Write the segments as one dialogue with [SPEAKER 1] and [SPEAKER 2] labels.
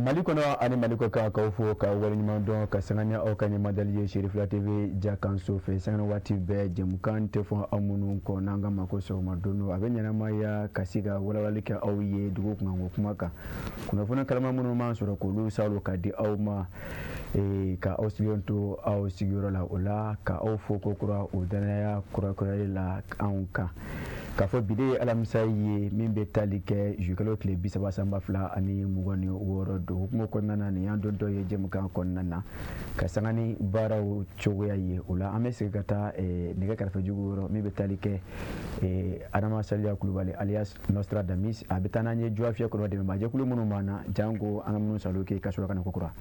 [SPEAKER 1] Mali kɔnɔ ani Mali kɔkan, k'aw fo ka waleɲuman dɔn ka sanga ni aw ka ɲɛmadali ye Serifila TV jakanso fɛ. Sanga ni waati bɛɛ, jɛmukan tɛ fɔ aw minnu kɔ n'an ka ma ko sɔgɔma don a bɛ ɲɛnamaya ka se ka walawalali kɛ aw ye dugu kunkanko kuma kan, kunnafoni kalama minnu b'an sɔrɔ k'olu salo ka di aw ma, ka aw sigilen to aw sigiyɔrɔ la. O la, ka aw fo ko kura o danaya kurakurayali la anw kan, k'a fɔ bi de ye alamisa ye min bɛ tali kɛ zukalo tile 30 san 2026 don. Hukumu kɔnɔna na, nin y'an dontɔ ye jɛmukan kɔnɔna na ka sanga ni baaraw cogoya ye. O la, an bɛ segin ka taa nɛgɛ kɛrɛfɛ jugu yɔrɔ min bɛ tali kɛ Adama Saliya Kulubali alias Nostradamus. A bɛ taa n'an ye Juwafiyɛ kɔnɔ, dɛmɛbajɛkulu minnu b'an na, janko an ka minnu salo kɛ ka sɔrɔ ka na ko kura.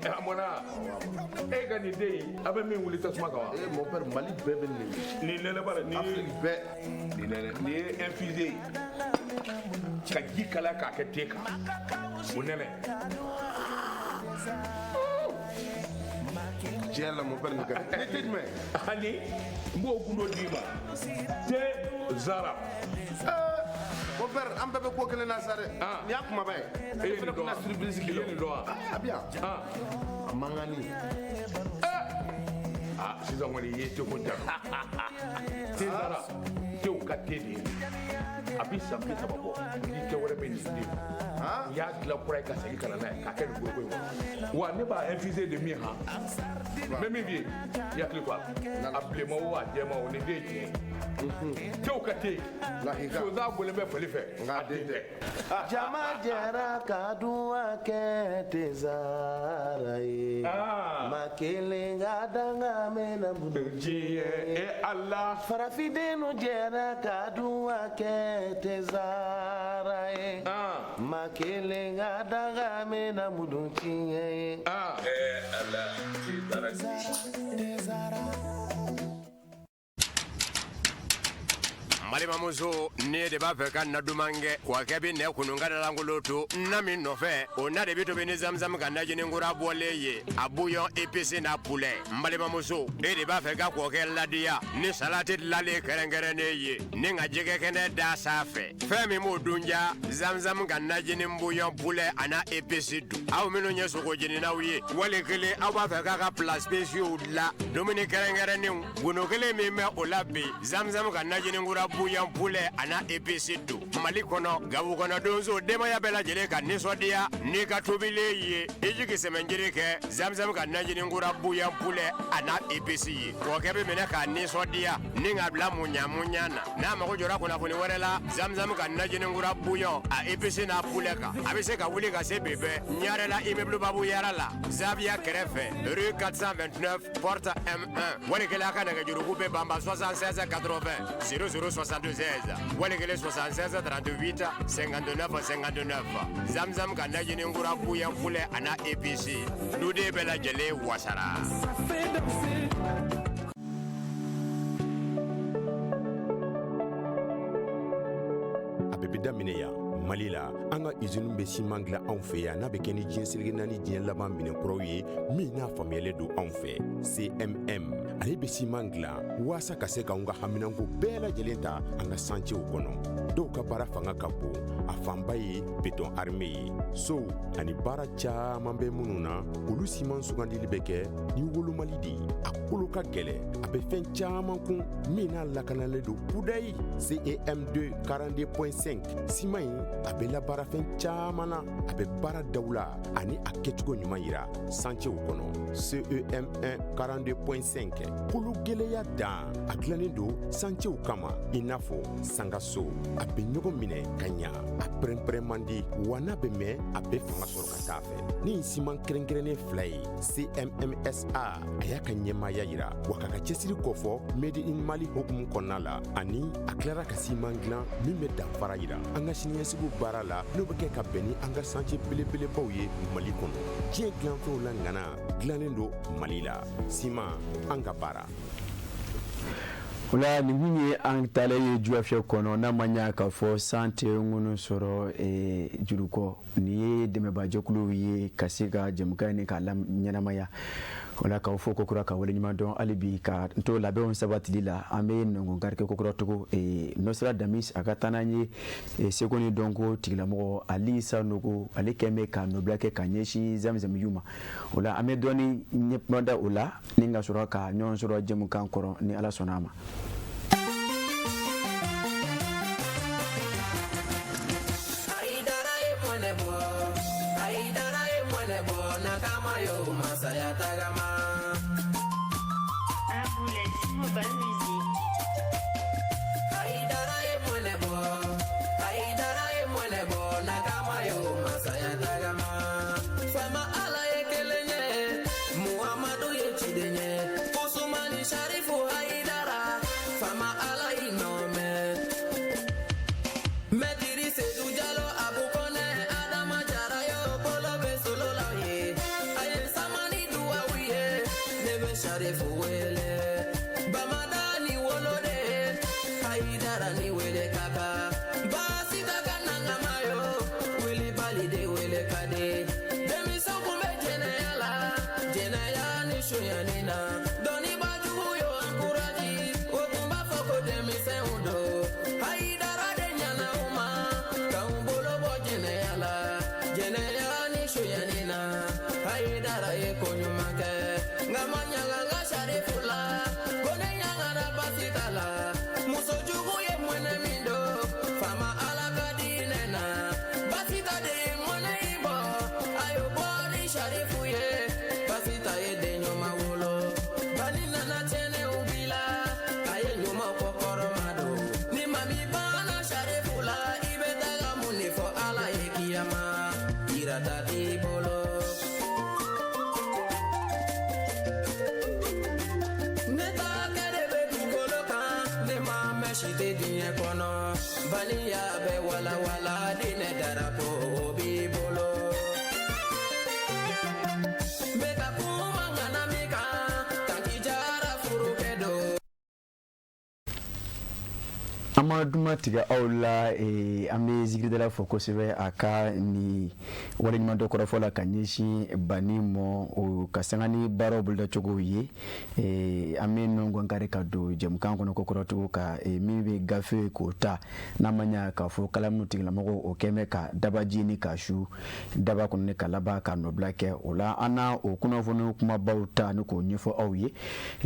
[SPEAKER 2] A mɔna e ka nin den in, a bɛ min wuli tasuma kan wa?
[SPEAKER 3] Eh, mon père, Mali bɛɛ bɛ nin.
[SPEAKER 2] Nin nɛnɛ ba nin.
[SPEAKER 3] Afrique bɛɛ.
[SPEAKER 2] Nin nɛnɛ, nin ye infusé ye ka ji kalaya k'a kɛ te kan, o nɛnɛ.
[SPEAKER 3] Tiɲɛ la, mon père, nin ka di. Ni te jumɛn?
[SPEAKER 2] Ani n b'o gundo d'i ma, te zara.
[SPEAKER 3] Mon père, an bɛɛ bɛ ko kelen na sa dɛ.
[SPEAKER 2] Ah.
[SPEAKER 3] Nin y'a kumaba ye.
[SPEAKER 2] E ye
[SPEAKER 3] fana
[SPEAKER 2] nin dɔn
[SPEAKER 3] bɛna
[SPEAKER 2] wa?
[SPEAKER 3] surprise k'i
[SPEAKER 2] I
[SPEAKER 3] la.
[SPEAKER 2] ye nin dɔn wa?
[SPEAKER 3] Ah, a bɛ yan.
[SPEAKER 2] Ah.
[SPEAKER 3] A mankanni.
[SPEAKER 2] Ah, sisan kɔni i ye teko ja. Te zara, tew ka te de ye. A bi san 30 bɔ ni te wɛrɛ bɛ nin den.
[SPEAKER 3] Ah.
[SPEAKER 2] N y'a dilan kura ye ka segin ka na n'a ye k'a kɛ nin foroko in kɔnɔ wa. Ne b'a infusé de min han, n bɛ min f'i ye, i hakili to a la, a bilenman o, a jɛman o, nin den ye tiɲɛ ye. Tew ka te.
[SPEAKER 3] Lahika.
[SPEAKER 2] Sonsan bɔlen bɛ fali fɛ.
[SPEAKER 3] Nka a den tɛ.
[SPEAKER 4] Jama jɛra ka duwa kɛ tezara ye.
[SPEAKER 2] Ah.
[SPEAKER 4] Ma kelen ka danga mɛna bolo.
[SPEAKER 2] Diɲɛ e Ala.
[SPEAKER 4] Farafindenw jɛra ka duwa kɛ tezara ye.
[SPEAKER 2] Ah.
[SPEAKER 4] Ma kelen ka danga mɛna mudu tiɲɛ ye.
[SPEAKER 2] Ah.
[SPEAKER 5] Eh, Ala, te zara.
[SPEAKER 6] N balimamuso, ne de b'a fɛ ka na duman kɛ wa kɛ bɛ nɛ kunun ka dalankolon to na min nɔfɛ, o na de bɛ tobi ni zamzam ka najini kura bɔlen ye, a bouillon épice n'a poulet. N balimamuso, e de b'a fɛ ka kɔkɛ ladiya ni salati dilanlen kɛrɛnkɛrɛnnen ye ni ka jɛgɛ kɛnɛ da sanfɛ, fɛn min b'o dun ja, zamzam ka najini bouillon poulet a n'a épice dun. Aw minnu ye sogo jeninaw ye, wali kelen aw b'a fɛ k'a ka plats spéciaux dilan, dumuni kɛrɛnkɛrɛnnenw, gundo kelen min bɛ o la bi, zamzam ka najini kura bouillon poulet a n'a épice don. Mali kɔnɔ, gabu kɔnɔ, donso, denbaya bɛɛ lajɛlen ka nisɔndiya n'i ka tobilen ye, i jigi sɛmɛnjiri kɛ zamzam ka najini kura bouillon poulet a n'a épice ye. Kɔkɛ bɛ minɛ k'a nisɔndiya ni ka bila muɲa muɲa na. N'a mago jɔra kunnafoni wɛrɛ la zamzam ka najini kura bouillon a épice n'a poulet kan, a bɛ se ka wuli ka se bi bɛɛ ɲarela, immeuble Babu Yara la, Zaviya kɛrɛfɛ, rue 429 porte M1. Wali kelen a ka nɛgɛjuruku bɛ banba 76 80 00 76, wali kelen 76 38 59 59. Zamzam ka najini kura bouillon poulet a n'a épice, duden bɛɛ lajɛlen wasara.
[SPEAKER 7] A bɛɛ bɛ daminɛ yan, Mali la. An ka usine bɛ siman dilan anw fɛ yan, n'a bɛ kɛ ni diɲɛ seleke naani diɲɛ laban minɛnkuraw ye min n'a faamuyalen don anw fɛ. CMM, ale bɛ siman dilan waasa ka se k'anw ka haminanko bɛɛ lajɛlen ta an ka santiyew kɔnɔ. Dɔw ka baara fanga ka bon, a fanba ye béton armé ye. Sow ani baara caman bɛ minnu na, olu siman sugandili bɛ kɛ ni wolomali de ye. A kolo ka gɛlɛn, a bɛ fɛn caman kun min n'a lakanalen don kudayi. CEM2 42.5 siman in, a bɛ labaara fɛn caman na, a bɛ baara dawula ani a kɛcogo ɲuman yira santiyew kɔnɔ. CEM1 42.5, kolo gɛlɛya dan, a dilannen don santiyew kama i n'a fɔ sangaso. A bɛ ɲɔgɔn minɛ ka ɲa, a pɛrɛnpɛrɛn man di wa n'a bɛ mɛn, a bɛ fanga sɔrɔ ka taa fɛ. Ni siman kɛrɛnkɛrɛnnen fila ye, CMMSA, a y'a ka ɲɛmaaya yira wa k'a ka cɛsiri kɔfɔ Made in Mali hukumu kɔnɔna la, ani a tilara ka siman dilan min bɛ danfara yira an ka siniɲɛsigiw baara la, n'o bɛ kɛ ka bɛn ni an ka santiye belebelebaw ye Mali kɔnɔ. Diɲɛ dilanfɛnw la ŋana dilannen don Mali la. Siman, an ka baara.
[SPEAKER 1] O la, nin kun ye an taalen ye Juwafiyɛ kɔnɔ. N'a ma ɲa k'a fɔ san tɛ ŋunu sɔrɔ juru kɔ, nin ye dɛmɛbajɛkuluw ye ka se ka jɛmukan ɲini k'a la ɲɛnamaya. O la k'aw fo kokura ka waleɲuman dɔn hali bi ka n to labɛnw sabatili la. An bɛ nɔngɔn kɛ kokura tugun. Nɔsira Damis, a ka taa n'an ye seko ni dɔnko tigilamɔgɔ Ali Sanogo, ale kɛn bɛ ka nɔbila kɛ ka ɲɛsin Zamzamiyu ma. O la an bɛ dɔɔni ɲɛkumada o la ni ka sɔrɔ ka ɲɔgɔn sɔrɔ jɛmukan kɔrɔ, ni Ala sɔnna a ma.
[SPEAKER 8] Aidara ye mɔnɛ bɔ, Aidara ye mɔnɛ bɔ, nakama yo masaya tagama.
[SPEAKER 9] Aboulès Mobile Music.
[SPEAKER 8] Aidara ye mɔnɛ bɔ, Aidara ye mɔnɛ bɔ, nakama yo masaya tagama. Fama Ala ye kelen ye, Muhamadu ye ciden ye, Usumani Sharifu Aidara, Fama Ala y'i nɔmɛ. Mɛtiri Sedu Jalo, Abu Kɔnɛ, Adama Jara yo bolo bɛ solo la ye. A ye samani duwawu ye, ne bɛ Sharifu wele. Bamada ni wolode, Hayidara ni wele kaka. Baasita ka nangama yo, wulibali de wele ka di. Denmisɛnw kun bɛ jɛnɛya la, jɛnɛya ni sonyani na. Dɔnnibajugu yo encourage, o tun b'a fɔ ko denmisɛnw don. Hayidara de ɲana u ma, k'anw bolo bɔ jɛnɛya la, jɛnɛya ni sonyani na. Hayidara ye ko ɲuman kɛ, nka ma ɲaga n ka Sarifu la, ko ne ɲagara baasi t'a la. Muso jugu ye mɔnɛ min don, faama Ala ka diinɛ na. Basita de ye mɔnɛ in bɔ, a y'o bɔ ni Sarifu ye. Basita ye den ɲuman wolo, bani nana tiɲɛniw b'i la, a ye ɲuman kɔ kɔrɔma don. Ni maa min banna Sarifu la, i bɛ taga mun de fɔ Ala ye kiyama? Yirata t'i bolo. Ne ta kɛ de bɛ dugukolo kan, ne ma mɛn si tɛ diɲɛ kɔnɔ. Baliya bɛ walawala, diinɛ darapo o b'i bolo. N bɛ ka kuma ŋana min kan, Tanti Jara furukɛ don.
[SPEAKER 1] An ma duma tigɛ aw la. An bɛ zikiridala fɔ kosɛbɛ a ka ni waleɲuman dɔ kɔrɔfɔ la ka ɲɛsin bani mɔ o ka sanga ni baaraw bolodacogo ye. An bɛ nɔngɔn kari ka don jɛmukan kɔnɔ kokɔrɔtugu ka min bɛ gafe k'o ta, n'a ma ɲa k'a fɔ kalamu tigilamɔgɔw o kɛn bɛ ka dabaji ni ka su daba kɔnɔ ni ka laban ka nɔbila kɛ. O la an na o kunnafoni kumabaw ta ni k'o ɲɛfɔ aw ye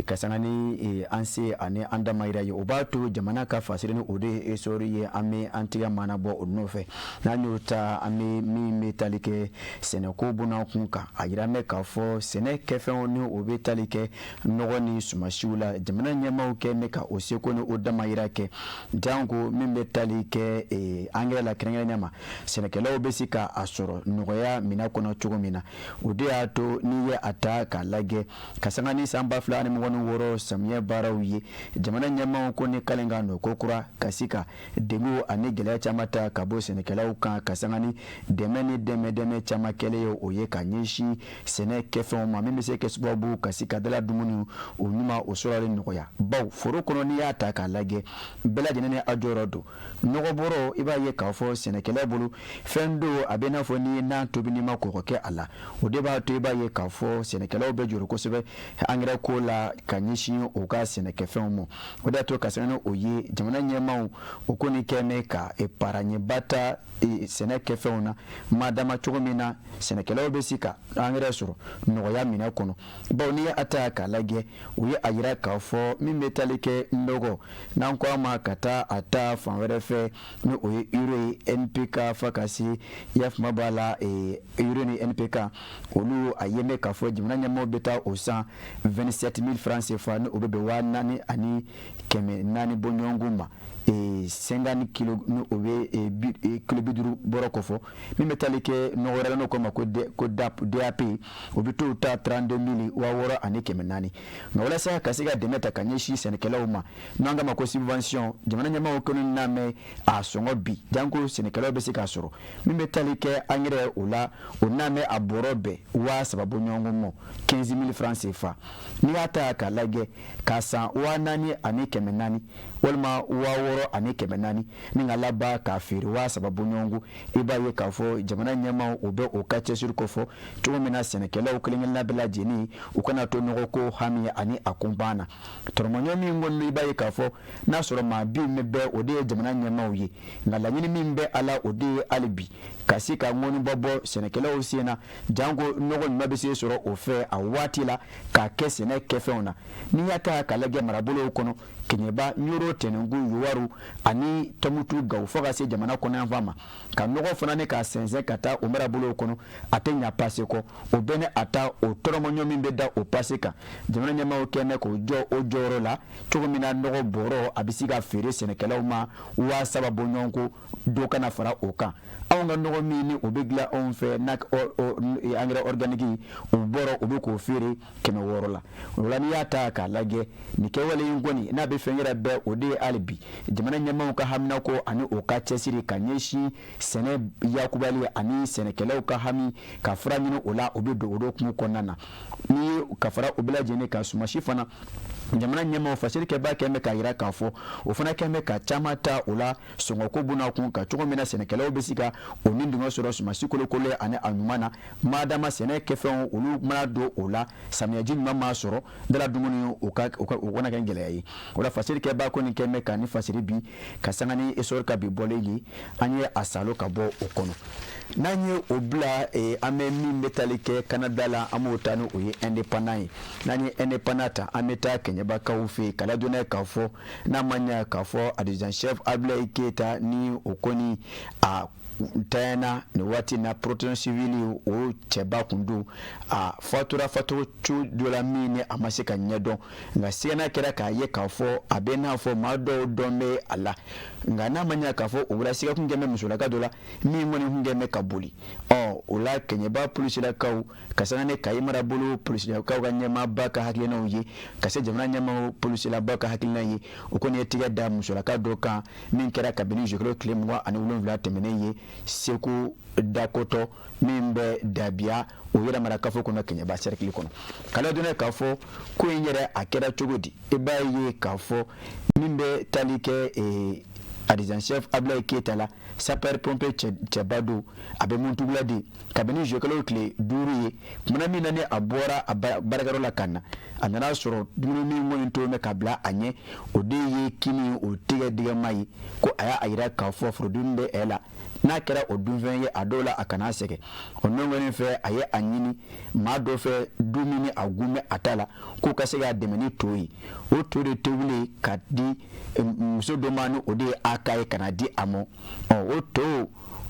[SPEAKER 1] ka sanga ni an se ani an damayira ye. O b'a to jamana ka fasiri ni o de ye essor ye, an bɛ an tigɛ maana bɔ o nɔfɛ. N'an y'o ta, an bɛ min bɛ tali kɛ sɛnɛko bonna kun kan, a yira bɛ k'a fɔ sɛnɛ kɛfɛnw ni o bɛ tali kɛ nɔgɔ ni sumasiw la, jamana ɲɛmaaw kɛ bɛ ka o seko ni o damayira kɛ, janko min bɛ tali kɛ angɛrɛ la kɛrɛnkɛrɛnnenya ma, sɛnɛkɛlaw bɛ se ka a sɔrɔ nɔgɔya minɛn kɔnɔ cogo min na. O de y'a to n'i ye a ta k'a lajɛ ka sanga ni san 2026 samiyɛ baaraw ye, jamana ɲɛmaaw ko ni kalen ka nɔ ko kura ka se ka degun ani gɛlɛya caman ta ka bɔ sɛnɛkɛlaw kan, ka sanga ni dɛmɛ ni dɛmɛ dɛmɛ caman kɛlen ye o ye ka ɲɛsin sɛnɛ kɛfɛnw ma, min bɛ se kɛ sababu ka se ka dala dumuni o ɲuman o sɔrɔli nɔgɔya. Baw foro kɔnɔ, n'i y'a ta k'a lajɛ, bɛɛ lajɛlen ni a jɔyɔrɔ don. Nɔgɔ bɔrɔ, i b'a ye k'a fɔ sɛnɛkɛla bolo fɛn don, a bɛ n'a fɔ n'i ye nan tobi n'i ma kɔgɔ kɛ a la. O de b'a to i b'a ye k'a fɔ sɛnɛkɛlaw bɛ jɔrɔ kosɛbɛ angɛrɛ ko la ka ɲɛsin u ka sɛnɛkɛfɛnw ma. O de y'a to ka sanga ni o ye, jamana ɲɛmaaw o kɔni kɛ bɛ ka paraɲɛba ta sɛnɛ kɛfɛnw na madama cogo min na sɛnɛkɛlaw bɛ se ka angɛrɛ sɔrɔ nɔgɔya minɛ kɔnɔ. Bawo n'i ye a ta k'a lajɛ, u ye a yira k'a fɔ min bɛ tali kɛ nɔgɔ, n'an ko a ma ka taa a ta fan wɛrɛ fɛ, ni o ye urée ye, NPK, fa ka se i y'a faamu b'a la, urée ni NPK olu, a ye bɛ k'a fɔ jamana ɲɛmaaw bɛ taa o san 27 000 francs CFA, ni o bɛ bɛn 4400 bɔɲɔgɔnko ma, 50 kilo, ni o bɛ kilo 50 bɔrɔ kɔfɔ. Min bɛ tali kɛ nɔgɔ wɛrɛ la, n'o ko ma ko DAP, DAP, o bɛ t'o ta 32 000, 6400. Nka walasa ka se ka dɛmɛ ta ka ɲɛsin sɛnɛkɛlaw ma, n'an k'a ma ko subvention, jamana ɲɛmaaw kɔni n'a mɛn a sɔngɔ bi, janko sɛnɛkɛlaw bɛ se k'a sɔrɔ. Min bɛ tali kɛ angɛrɛ o la, o n'a mɛn a bɔrɔ bɛn 3000 bɔɲɔgɔnko ma, 15 000 francs CFA. N'i y'a ta k'a lajɛ k'a san 4400 walima 6000. 6400 ni ka laban k'a feere 3000 bɔɲɔgɔnko. I b'a ye k'a fɔ jamana ɲɛmaaw o bɛ o ka cɛsiri kofɔ cogo min na sɛnɛkɛlaw kelen-kelenna bɛɛ lajɛlen u kana to nɔgɔko hami ani a kunpan na. Tɔrɔmɔɲɔ min kɔni i b'a ye k'a fɔ n'a sɔrɔ maa bi min bɛ o de ye jamana ɲɛmaaw ye, nka laɲini min bɛ a la o de ye hali bi ka se ka ŋɔnibɔ bɔ sɛnɛkɛlaw sen na, janko nɔgɔ ɲuman bɛ se sɔrɔ o fɛ a waati la k'a kɛ sɛnɛ kɛfɛnw na. N'i y'a ta k'a lajɛ marabolow kɔnɔ, Keɲeba, Ɲoro, Tɛnɛnku, Yuwaru ani Tɔmutu, Gawo fo ka se jamana kɔnɔyanfan ma, ka nɔgɔ fana ni k'a sɛnsɛn ka taa o marabolow kɔnɔ, a tɛ ɲa pase kɔ. O bɛɛ ni a ta, o tɔrɔmɔɲɔ min bɛ da o pase kan, jamana ɲɛmaaw kɛn bɛ k'o jɔ o jɔyɔrɔ la cogo min na nɔgɔ bɔrɔ a bɛ se ka feere sɛnɛkɛlaw ma 3000 bɔɲɔgɔnko, dɔ kana fara o kan. Anw ka nɔgɔ min ni o bɛ dilan anw fɛ n'a engrais organique, o bɔrɔ o bɛ k'o feere 600 la. O la n'i y'a ta k'a lajɛ nin kɛwale in kɔni n'a bɛ fɛn yɛrɛ bɛɛ, o de ye hali bi jamana ɲɛmaaw ka haminako ani o ka cɛsiri ka ɲɛsin sɛnɛ yakubali ani sɛnɛkɛlaw ka hami ka fura ɲini o la, o bɛ don o do kun kɔnɔna na. Ni ka fara o bɛɛ lajɛlen kan, sumasi fana jamana ɲɛmaaw fasirikɛba kɛn bɛ k'a jira k'a fɔ o fana kɛn bɛ ka caman ta o la sɔngɔko buna kun ka cogo min na sɛnɛkɛlaw bɛ se ka o ni dungɔ sɔrɔ sumasi kolokolo ani a ɲuman na, madama sɛnɛ kɛfɛnw olu mana don o la samiyaji ɲuman ma sɔrɔ dala dumuni o ka o kana kɛ gɛlɛya ye. O la fasirikɛba kɔni kɛn bɛ ka ni fasiri bi ka sanga ni Essor ka bi bɔlen ye, an ye a salo ka bɔ o kɔnɔ. N'an ye o bila, an bɛ min bɛ tali kɛ Canada la, an b'o ta ni o ye Indépendant ye. N'an ye Indépendant ta, an bɛ taa Kɛɲɛbakaw fɛ yen ka ladɔnniya k'a fɔ n'a ma ɲɛ k'a fɔ adjudant chef Abulayi Keyita ni o kɔni a tanyana nin waati na protection civile o cɛba kun don, a fatura fatuko dɔ la min ni a ma se ka ɲɛdɔn, nka sigana kɛra k'a ye k'a fɔ a bɛ n'a fɔ maa dɔw dɔn bɛ a la, nka n'a ma ɲɛ k'a fɔ o wula siga kun kɛn bɛ musolaka dɔ la min kɔni kun kɛn bɛ ka boli. Ɔ o la Kɛɲɛba polisilakaw ka sanga ni Kayi marabolo polisilakaw ka ɲɛmaaba ka hakilinaw ye, ka se jamana ɲɛmaaw polisilaba ka hakilina ye, o kɔni ye tigɛ da musolaka dɔ kan min kɛra kabini juillet tile 27 tɛmɛnen ye Segu Dakɔtɔ min bɛ Dabiya o yɛrɛ marakafo kɔnɔ Kɛɲɛba cercle kɔnɔ. Ka ladɔnniya k'a fɔ ko in yɛrɛ a kɛra cogo di, i b'a ye k'a fɔ min bɛ tali kɛ adjudant chef Abulayi Keyita la, sapeur pompier cɛba don, a bɛ Muntugula de kabini juillet tile 5 ye. Kumana min na ni a bɔra a baarakɛyɔrɔ la ka na, a nana sɔrɔ dumuni min kɔni to bɛ ka bila a ɲɛ, o de ye kini o tigɛdigɛma ye. Ko a y'a jira k'a fɔ furudimi bɛ e la, n'a kɛra o dunfɛn ye a dɔw la a kana sɛgɛn. O nɔgɔnin fɛ a ye a ɲini maa dɔ fɛ du min a gun bɛ a ta la k'o ka se k'a dɛmɛ ni to ye. O to de tobilen ka di muso dɔ ma, ni o de ye a ka ye ka na di a ma. Ɔ o to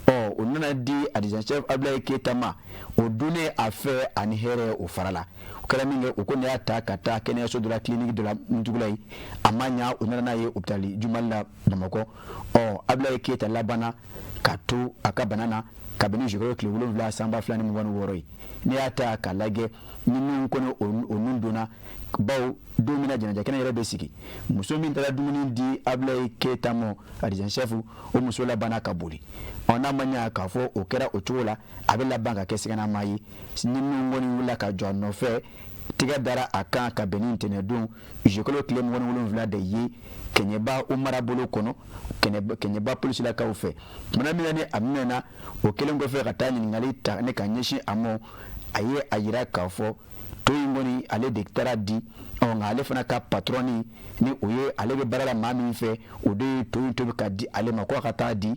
[SPEAKER 1] ɔ o nana di adjudant chef Abulayi Keyita ma, o dunnen a fɛ ani hɛrɛ o farala. O kɛra min kɛ, o kɔni y'a ta ka taa kɛnɛyaso dɔ la, clinique dɔ la Muntugula ye. A ma ɲa, u nana n'a ye hôpital Jumali la Bamakɔ. Ɔ Abulayi Keyita labanna ka to a ka bana na kabini juillet tile 7 san 2026 ye. N'i y'a ta k'a lajɛ ni min kɔni o nun donna, bawo don min na janaja kɛnɛ yɛrɛ bɛ sigi, muso min taara dumuni di Abulayi Keyita ma adjudant chef, o muso labanna ka boli. Ɔ n'a ma ɲa k'a fɔ o kɛra o cogo la, a bɛ laban ka kɛ siganama ye ni min kɔni wulila ka jɔ a nɔfɛ. Tigɛ dara a kan ka bɛn ni ntɛnɛndon juillet tile 27 de ye Kɛɲɛba o marabolo kɔnɔ, Kɛɲɛba polisilakaw fɛ. Kumana min na ni a minɛna, o kɛlen kɔfɛ ka taa ɲininkali ta ne ka ɲɛsin a ma, a ye a jira k'a fɔ to in kɔni ale de taara di. Ɔ nka ale fana ka patron ni o ye ale bɛ baara la maa min fɛ, o de ye to in tobi ka di ale ma ko a ka taa di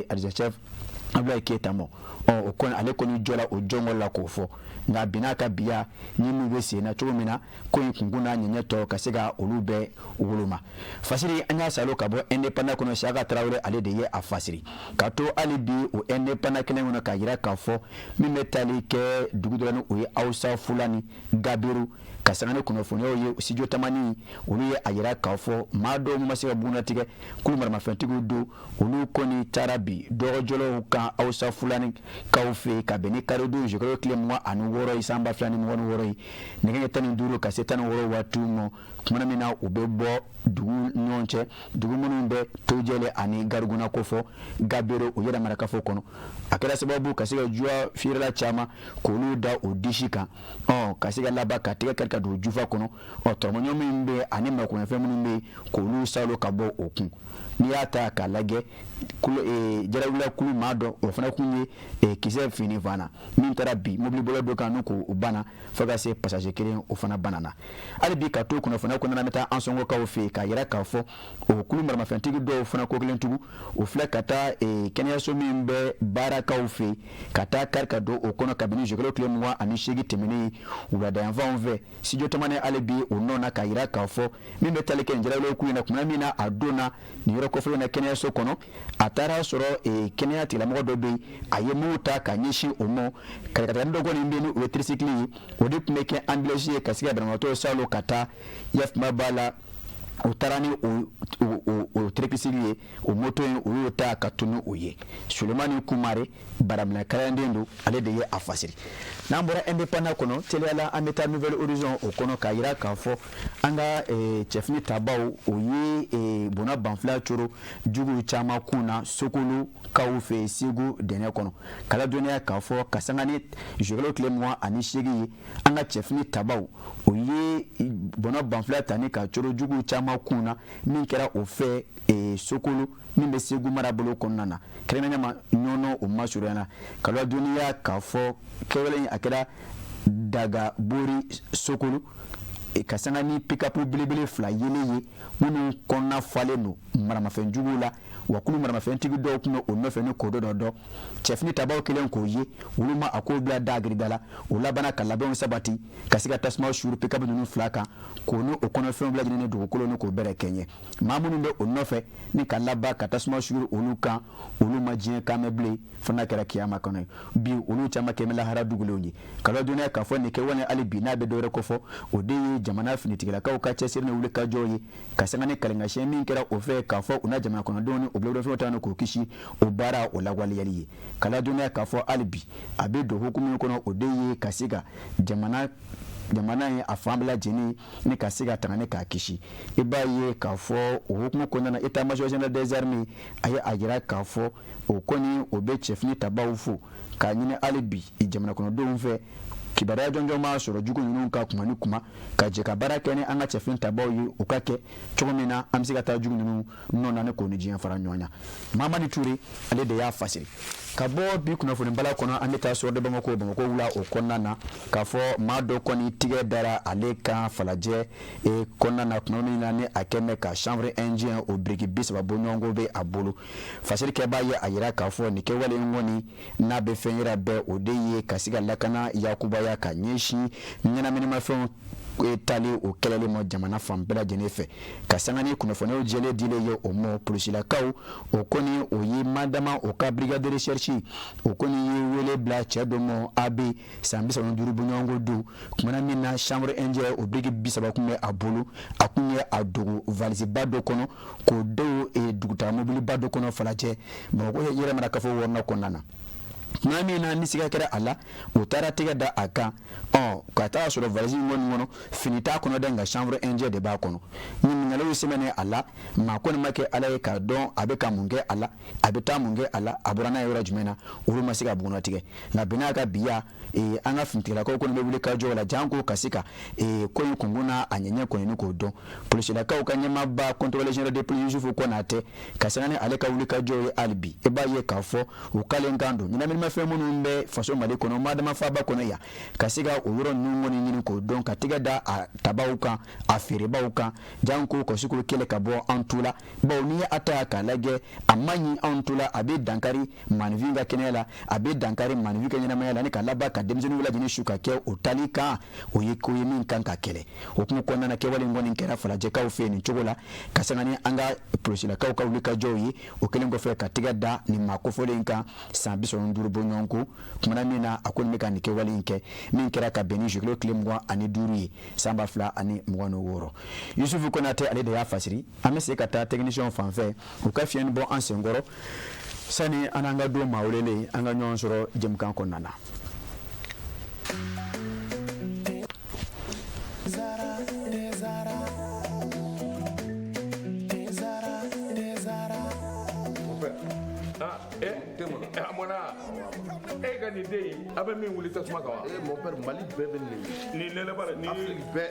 [SPEAKER 1] adjudant chef Abulayi Keyita ma. Ɔ o kɔni ale kɔni jɔla o jɔngɔ la k'o fɔ, nka bi n'a ka biya ni n'u bɛ sen na cogo min na, ko in kunkun n'a ɲɛɲɛ tɔ ka se ka olu bɛɛ woloma. Fasiri an y'a salo ka bɔ Indépendant kɔnɔ, Siyaka Tarawele ale de ye a fasiri ka to hali bi o Indépendant kelen kɔnɔ k'a jira k'a fɔ min bɛ tali kɛ dugu dɔ la ni o ye Hausa Fulani Gabiru, ka sanga ni kunnafoniyaw ye studio Tamani, olu ye a jira k'a fɔ maa dɔw ma se ka bugunnatigɛ k'olu maramafɛntigiw don, olu kɔni taara bi dɔgɔjɔlaw kan Hausa Fulani kaw fɛ ka bɛn ni karidon juillet tile 26 ye san 2026 ye, nɛgɛ ɲɛ 15 ka se 16 waatiw ma. Kumana min na u bɛ bɔ dugu ɲɔgɔn cɛ, dugu minnu bɛ Tojɛlɛ ani Gariguna kofɔ Gabero o yɛrɛ marakafo kɔnɔ. A kɛra sababu ka se ka juwa feerela caman k'olu da o disi kan, ɔ ka se ka laban ka tɛgɛ kari ka don jufa kɔnɔ, ɔ tɔrɔmɔɲɔ min bɛ ani makoɲɛfɛn minnu bɛ yen k'olu salo ka bɔ o kun. N'i y'a ta k'a lajɛ, jarawula kulu maa dɔ, o fana kun ye kisɛ fini fana min taara bi mobilibolila dɔ kan n'u k'o banna fo ka se passager kelen, o fana banana. Hali bi ka to kunnafoniya kɔnɔna na, an bɛ taa Ansɔngɔkaw fɛ yen k'a yira k'a fɔ o kulu maramafɛntigi dɔw fana ko kelen tugun, o filɛ ka taa kɛnɛyaso min bɛ baarakaw fɛ yen ka taa kari ka don o kɔnɔ kabini juillet tile 28 tɛmɛnen wuladayanfanw fɛ. Studio Tamani hali bi o nɔ na k'a yira k'a fɔ min bɛ tali kɛ nin jarawula kulu in na, tuma min na a donna nin yɔrɔ kofɔlen na kɛnɛyaso kɔnɔ, a taara sɔrɔ kɛnɛya tigilamɔgɔ dɔ bɛ yen, a ye mugu ta ka ɲɛsin o ma. Kalikatani dɔ kɔni bɛ yen ni o ye tricycle ye, o de tun bɛ kɛ ambulance ye ka se ka banabagatɔ salo ka taa yafama b'a la. O taara ni o tricycle ye, o moto in, o y'o ta ka tunu o ye. Sulemani Kumare, baraminɛ kalanden don, ale de ye a fasiri. N'an bɔra Indépendant kɔnɔ, teliyala an bɛ taa Nouvel Horizon o kɔnɔ k'a yira k'a fɔ an ka cɛfini tabaw o ye bɔnna banfula coro juguw caman kun na Sokolo kaw fɛ Segu dɛnɛ kɔnɔ. K'a ladɔnniya k'a fɔ ka sanga ni juillet tile 28 ye, an ka cɛfini tabaw o ye bɔnna banfula ta ni ka coro juguw caman kun na min kɛra o fɛ Sokolo min bɛ Segu marabolo kɔnɔna na, kɛrɛnkɛrɛnnenya ma Ɲɔnɔ o masurunya. K'a ladɔnniya k'a fɔ kɛwale in a kɛra Dagabori Sokolo ka sanga ni pick-up belebele fila yelen ye minnu kɔnɔna falen don maramafɛn juguw la, wa kulu maramafɛntigi dɔw tun bɛ o nɔfɛ ni k'o dɔ dɔn. Cɛfini tabaw kelen k'o ye, olu ma a ko bila da girida la, o labanna ka labɛnw sabati ka se ka tasuma suuru pick-up ninnu fila kan k'o ni o kɔnɔfɛnw bila lajɛlen ni dugukolo ni k'o bɛrɛ kɛɲɛ. Maa minnu bɛ o nɔfɛ ni ka laban ka tasuma suuru olu kan, olu ma diɲɛ kan mɛn bilen fo n'a kɛra kiyama kɔnɔ ye. Bi olu caman kɛmɛ lahara dugulenw ye. Ka ladɔnniya k'a fɔ nin kɛwale hali bi n'a bɛ dɔwɛrɛ kofɔ, o de ye jamana finitigilakaw ka cɛsiri ni wulikajɔ ye ka sanga ni kalenkasiyɛn min kɛra o fɛ k'a fɔ u na jamana kɔnɔdenw ni u bolofɛnw ta ni k'u kisi, o baara o lawaleyali ye. Ka ladɔnniya k'a fɔ hali bi a bɛ don hukumu min kɔnɔ, o de ye ka se ka jamana ye a fan bɛɛ lajɛlen ni ka se ka tanga ni k'a kisi. I b'a ye k'a fɔ o hukumu kɔnɔna na, état major général des armées a ye a jira k'a fɔ o kɔni o bɛ cɛfini tabaw fo k'a ɲini hali bi jamana kɔnɔdenw fɛ kibaruya jɔnjɔn b'a sɔrɔ jugu ninnu ka kuma ni kuma ka jɛ ka baara kɛ ni an ka cɛfini tabaw ye, u ka kɛ cogo min na an bɛ se ka taa jugu ninnu nɔ na ni k'o ni diɲɛ fara ɲɔgɔn na. Mamani Ture, ale de y'a fasiri. Ka bɔ bi kunnafoni bala kɔnɔ, an bɛ taa sɔrɔ de Bamakɔ, Bamakɔ wula o kɔnɔna na, k'a fɔ maa dɔ kɔni tigɛ dara ale kan Falajɛ kɔnɔna na tuma min na ni a kɛn bɛ ka chanvre indien o biriki 30 bɔɲɔgɔnko bɛ a bolo. Fasirikɛbaa ye a yira k'a fɔ nin kɛwale in kɔni n'a bɛ fɛn yira bɛɛ, o de ye ka se ka lakana yakubaya ka ɲɛsin ɲɛnaminimafɛnw tali o kɛlɛli ma jamana fan bɛɛ lajɛlen fɛ. Ka sanga ni kunnafoniyaw jɛlen dilen ye o ma, polisilakaw o kɔni o ye madama o ka brigade de recherche o kɔni ye wele bila cɛ dɔ ma AB san 35 bɔɲɔgɔnko don, kumana min na chanvre indien o biriki 30 kun bɛ a bolo, a kun ye a dogo valisiba dɔ kɔnɔ k'o don dugutaga mobiliba dɔ kɔnɔ Falajɛ Bamakɔ yɛrɛ marakafo wɔɔrɔnan kɔnɔna na. Tuma min na ni siga kɛra a la, u taara tɛgɛ da a kan, ɔ ka taa sɔrɔ valise in kɔni kɔnɔ fini t'a kɔnɔ dɛ, nka chanvre indien de b'a kɔnɔ. Ɲininkaliw sɛmɛnen a la, maa kɔni ma kɛ Ala ye k'a dɔn a bɛ ka mun kɛ a la, a bɛ taa mun kɛ a la, a bɔra n'a ye yɔrɔ jumɛn na, olu ma se ka bugunnatigɛ. Nka bi n'a ka biya, an ka finitigilakaw kɔni bɛ wuli ka jɔ la janko ka se ka ko in kunkun n'a a ɲɛɲɛ kɔni ni k'o dɔn. Polisilakaw ka ɲɛmaaba contrôleur général de police Yusufu Konatɛ, ka sanga ni ale ka wuli ka jɔ ye hali bi, i b'a ye k'a fɔ u kalen kan don ɲɛnaminimafɛn minnu bɛ faso Mali kɔnɔ, madama faaba kɔnɔ yan, ka se ka o yɔrɔ ninnu kɔni ɲini k'o dɔn, ka tɛgɛ da a tabaw kan, a feerebaw kan, janko ka se k'o kɛlɛ ka bɔ an tu la. Bawo n'i ye a ta k'a lajɛ, a man ɲi anw tu la, a bɛ dankari maaninfin ka kɛnɛya la, a bɛ dankari maaninfin ka ɲɛnamaya la, ni ka laban ka denmisɛnninw lajɛlen su ka kɛ o tali kan, o ye ko ye min kan ka kɛlɛ. O hukumu kɔnɔna na, kɛwale in kɔni kɛra Falajɛkaw fɛ nin cogo la, ka sanga ni an ka polisilakaw ka wulikajɔw ye. O kɛlen kɔfɛ ka tɛgɛ da nin maa kofɔlen in kan san 35 bɔɲɔgɔnko, kumana min na a kɔni bɛ ka nin kɛwale in kɛ, min kɛra ka bɛn ni juillet tile 25 ye san 2026. Yusufu Konatɛ, ale de y'a fasiri. An bɛ se ka taa technicien fan fɛ, u ka fiɲɛ bɔ an senkɔrɔ sani an n'an ka don maa welelen an ka ɲɔgɔn sɔrɔ jɛmukan kɔnɔna na.
[SPEAKER 2] A mɔnna. E ka nin den in, a bɛ min wuli tasuma kan wa?
[SPEAKER 3] Eh mon père, Mali bɛɛ bɛ nin de.
[SPEAKER 2] Nin nɛnɛ bara nin.
[SPEAKER 3] Afrique bɛɛ.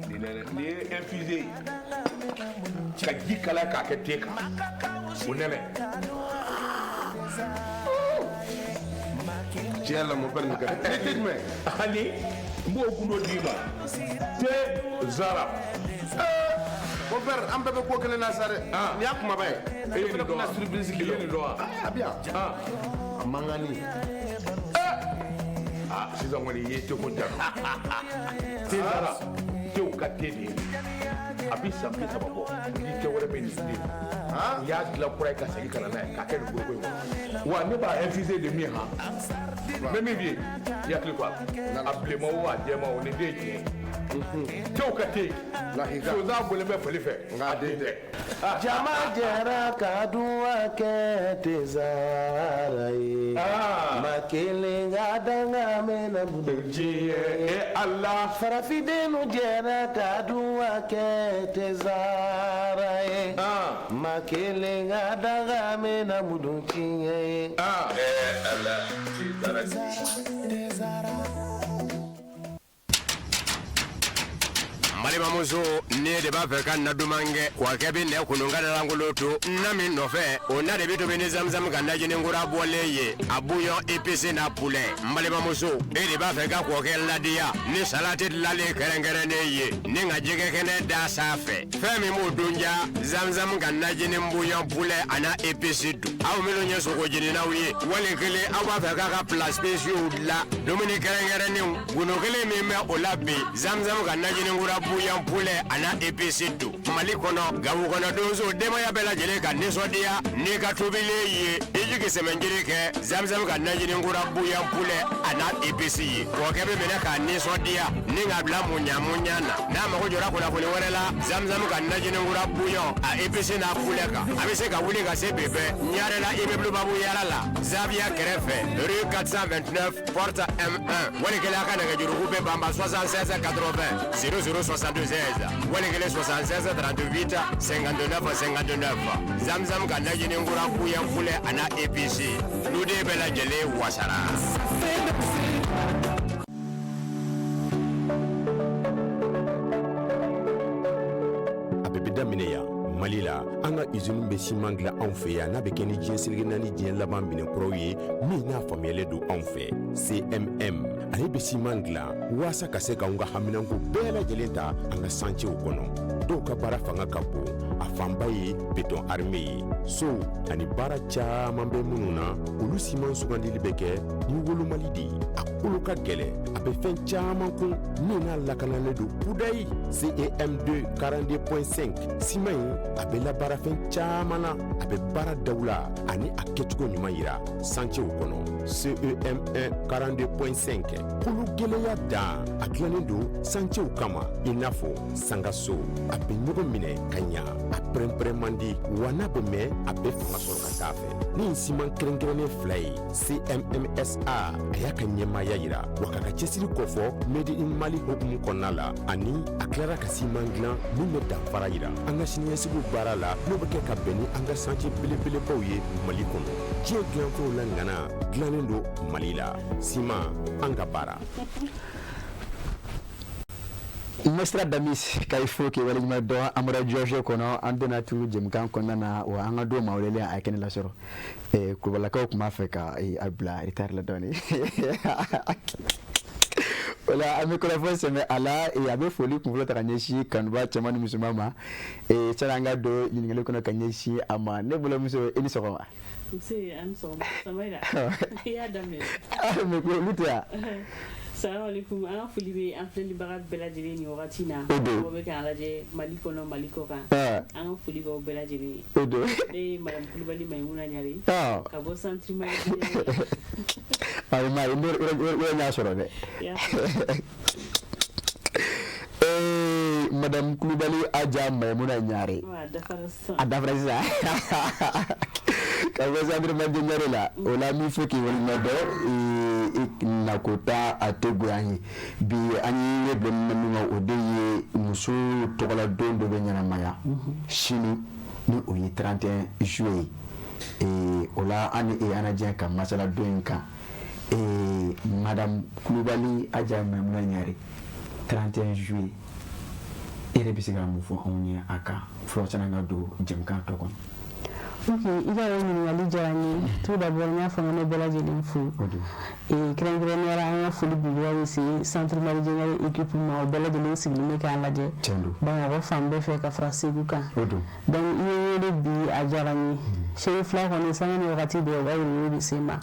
[SPEAKER 2] Nin nɛnɛ, nin ye infusé ye. Ka ji kalaya k'a kɛ te kan. O nɛnɛ.
[SPEAKER 3] Tiɲɛ yɛrɛ la mon père nin ka di. Ni te jumɛn?
[SPEAKER 2] Ani n b'o gundo d'i ma. Te zara.
[SPEAKER 3] Mon père, an bɛɛ bɛ ko kelen na sa dɛ. Nin y'a kumaba ye.
[SPEAKER 2] E ye nin dɔn wa?
[SPEAKER 3] Surprise
[SPEAKER 2] I ye nin dɔn wa?
[SPEAKER 3] A bɛ yan. A mankanni.
[SPEAKER 2] Ah, sisan kɔni i ye teko ja. Te zara. Tew ka te de ye. A bɛ san 30 bɔ. Ni te wɛrɛ bɛ nin den. U y'a dilan kura ye ka segin ka na n'a ye k'a kɛ nin foroko in kɔnɔ. Wa ne b'a infuser de min han. N bɛ min f'i ye, i hakili to a la. A bilenman o a jɛman o, nin den ye tiɲɛ ye. Tew ka te. Sonsan bɔlen bɛ fali fɛ. A den tɛ.
[SPEAKER 4] Jama jɛra ka duwa kɛ tezara ye. Ma kelen ka danga mɛnna
[SPEAKER 2] diɲɛ e Ala.
[SPEAKER 4] Farafindenw jɛra ka duwa kɛ tezara ye. Ma kelen ka danga mɛnna mudun tiɲɛ ye.
[SPEAKER 5] Ala tezara.
[SPEAKER 6] Balimamuso, ne de b'a fɛ ka na duman kɛ wa kɛ bɛ nɛ kunun ka lankolon to na min nɔfɛ, o na de bɛ tobi ni zamzam ka najini kura bɔlen ye, a bouillon épicé n'a poulet. N balimamuso, e de b'a fɛ ka kɔkɛ ladiya ni salati dilanlen kɛrɛnkɛrɛnnen ye ni ka jɛgɛ kɛnɛ da sanfɛ, fɛn min b'o dun ja, zamzam ka najini bouillon poulet a n'a épice dun. Aw minnu ye sogo jeninaw ye, wali kelen aw b'a fɛ k'a ka plats spéciaux dilan, dumuni kɛrɛnkɛrɛnnenw, gundo kelen min bɛ o la bi, zamzam ka najini kura bouillon poulet a n'a épice dun. Mali kɔnɔ, Gawo kɔnɔ, donso denbaya bɛɛ lajɛlen ka nisɔndiya n'i ka tobilen ye, i jigi sɛmɛnjiri kɛ zamzam ka najini kura bouillon poulet a n'a épice ye. Kɔkɛ bɛ minɛ k'a nisɔndiya ni k'a bila muɲa muɲa na. N'a mago jɔra kunnafoni wɛrɛ la zamzam ka najini kura bouillon a épice n'a poulet kan, a bɛ se ka wuli ka se bi bɛɛ Ɲarela immeuble Babu Yara la, Zaviya kɛrɛfɛ, rue 429 porte M1. Wali kelen a ka nɛgɛjuruku bɛ banba 76 80 00 76, wali kelen 76 38 59 59. Zamzam ka najini kura bouillon poulet a n'a épice, duden bɛɛ lajɛlen wasara.
[SPEAKER 7] A bɛɛ bɛ daminɛ yan Mali la. An ka usine bɛ siman dilan anw fɛ yan, n'a bɛ kɛ ni diɲɛ seleke naani diɲɛ laban minɛn kuraw ye min n'a faamuyalen don anw fɛ. CMM ale bɛ siman dilan waasa ka se k'anw ka haminanko bɛɛ lajɛlen ta an ka santiyew kɔnɔ. Dɔw ka baara fanga ka bon, a fanba ye béton armé ye, sow ani baara caman bɛ minnu na, olu siman sugandili bɛ kɛ ni wolomali de ye. A kolo ka gɛlɛn, a bɛ fɛn caman kun min n'a lakanalen don kudayi. CEM2 42.5 siman in, a bɛ labaara fɛn caman na, a bɛ baara dawula ani a kɛcogo ɲuman yira santiyew kɔnɔ. CEM1 42.5 kolo gɛlɛya dan, a dilannen don santiyew kama i n'a fɔ sangaso. A bɛ ɲɔgɔn minɛ ka ɲa, a pɛrɛnpɛrɛn man di, wa n'a bɛ mɛn a bɛ fanga sɔrɔ ka taa fɛ. Ni siman kɛrɛnkɛrɛnnen fila ye, CMMSA a y'a ka ɲɛmaaya yira wa k'a ka cɛsiri kɔfɔ Made in Mali hukumu kɔnɔna la, ani a tilara ka siman dilan min bɛ danfara yira an ka siniɲɛsigiw baara la, n'o bɛ kɛ ka bɛn ni an ka santiye belebelebaw ye Mali kɔnɔ. Diɲɛ dilanfɛnw la ŋana dilannen don Mali la. Siman, an ka baara.
[SPEAKER 1] Mestra Damis ka i fo k'i waleɲuman dɔn. An bɔra George kɔnɔ, an donna tu jɛmukan kɔnɔna na, wa an ka don maa welelen a ye kɛnɛ lasɔrɔ. Kulubalakaw tun b'a fɛ ka a bila retard la dɔɔni. Wala an bɛ kɔrɔfɔ sɛmɛ a la. A bɛ foli kunfɔlɔ ta ka ɲɛsin kanuba cɛman ni musoman ma. Sani an ka don ɲininkali kɔnɔ ka ɲɛsin a ma, ne balimamuso, i ni sɔgɔma.
[SPEAKER 9] Nse, a ni sɔgɔma. Samaïla, i y'a daminɛ.
[SPEAKER 1] Mais olu tɛ yan.
[SPEAKER 9] Salamu alaikum. An ka foli bɛ an filɛlibaga bɛɛ lajɛlen nin wagati na.
[SPEAKER 1] O don.
[SPEAKER 9] Mɔgɔ bɛ k'an lajɛ Mali kɔnɔ, Mali kɔ kan. An ka foli b'aw bɛɛ lajɛlen ye.
[SPEAKER 1] O don.
[SPEAKER 9] Ne ye Madame Kulubali Mayimuna Ɲare. Ka bɔ centre Mali.
[SPEAKER 1] Ayi, ma ye, ne y'a sɔrɔ dɛ. Madame Kulubali Aja Mayimuna Ɲare.
[SPEAKER 9] A
[SPEAKER 1] A dafara sisan. Ka bɔ centre Mali Ɲare la, o la min fo k'i waleɲuman dɔn, i nako ta a tɛ goya an ye. Bi an ye bila min ma, o de ye muso tɔgɔla don dɔ bɛ ɲɛnamaya sini, ni o ye 31 juillet ye. O la an ni e an na diɲɛ ka masala don in kan. Madame Kulubali Aja Maimuna Ɲare, 31 juillet, e yɛrɛ bɛ se ka mun fɔ anw ye a kan fɔlɔ sanni an ka don jɛmukan tɔ kɔnɔ?
[SPEAKER 9] Ok, i ka o ɲininkali diyara n ye. Tout d'abord, n y'a fɔ n ko ne bɛɛ lajɛlen fo. Kɛrɛnkɛrɛnnenya la, an ka foli belebeleba bɛ se Centre Méridional équipe ma, o bɛɛ lajɛlen sigilen bɛ k'an lajɛ Bamakɔ fan bɛɛ fɛ ka fara Segu kan. Donc i ye n wele bi, a diyara n ye. Serifila kɔni, sanga ni wagati bɛɛ u ka welewele bɛ se n ma.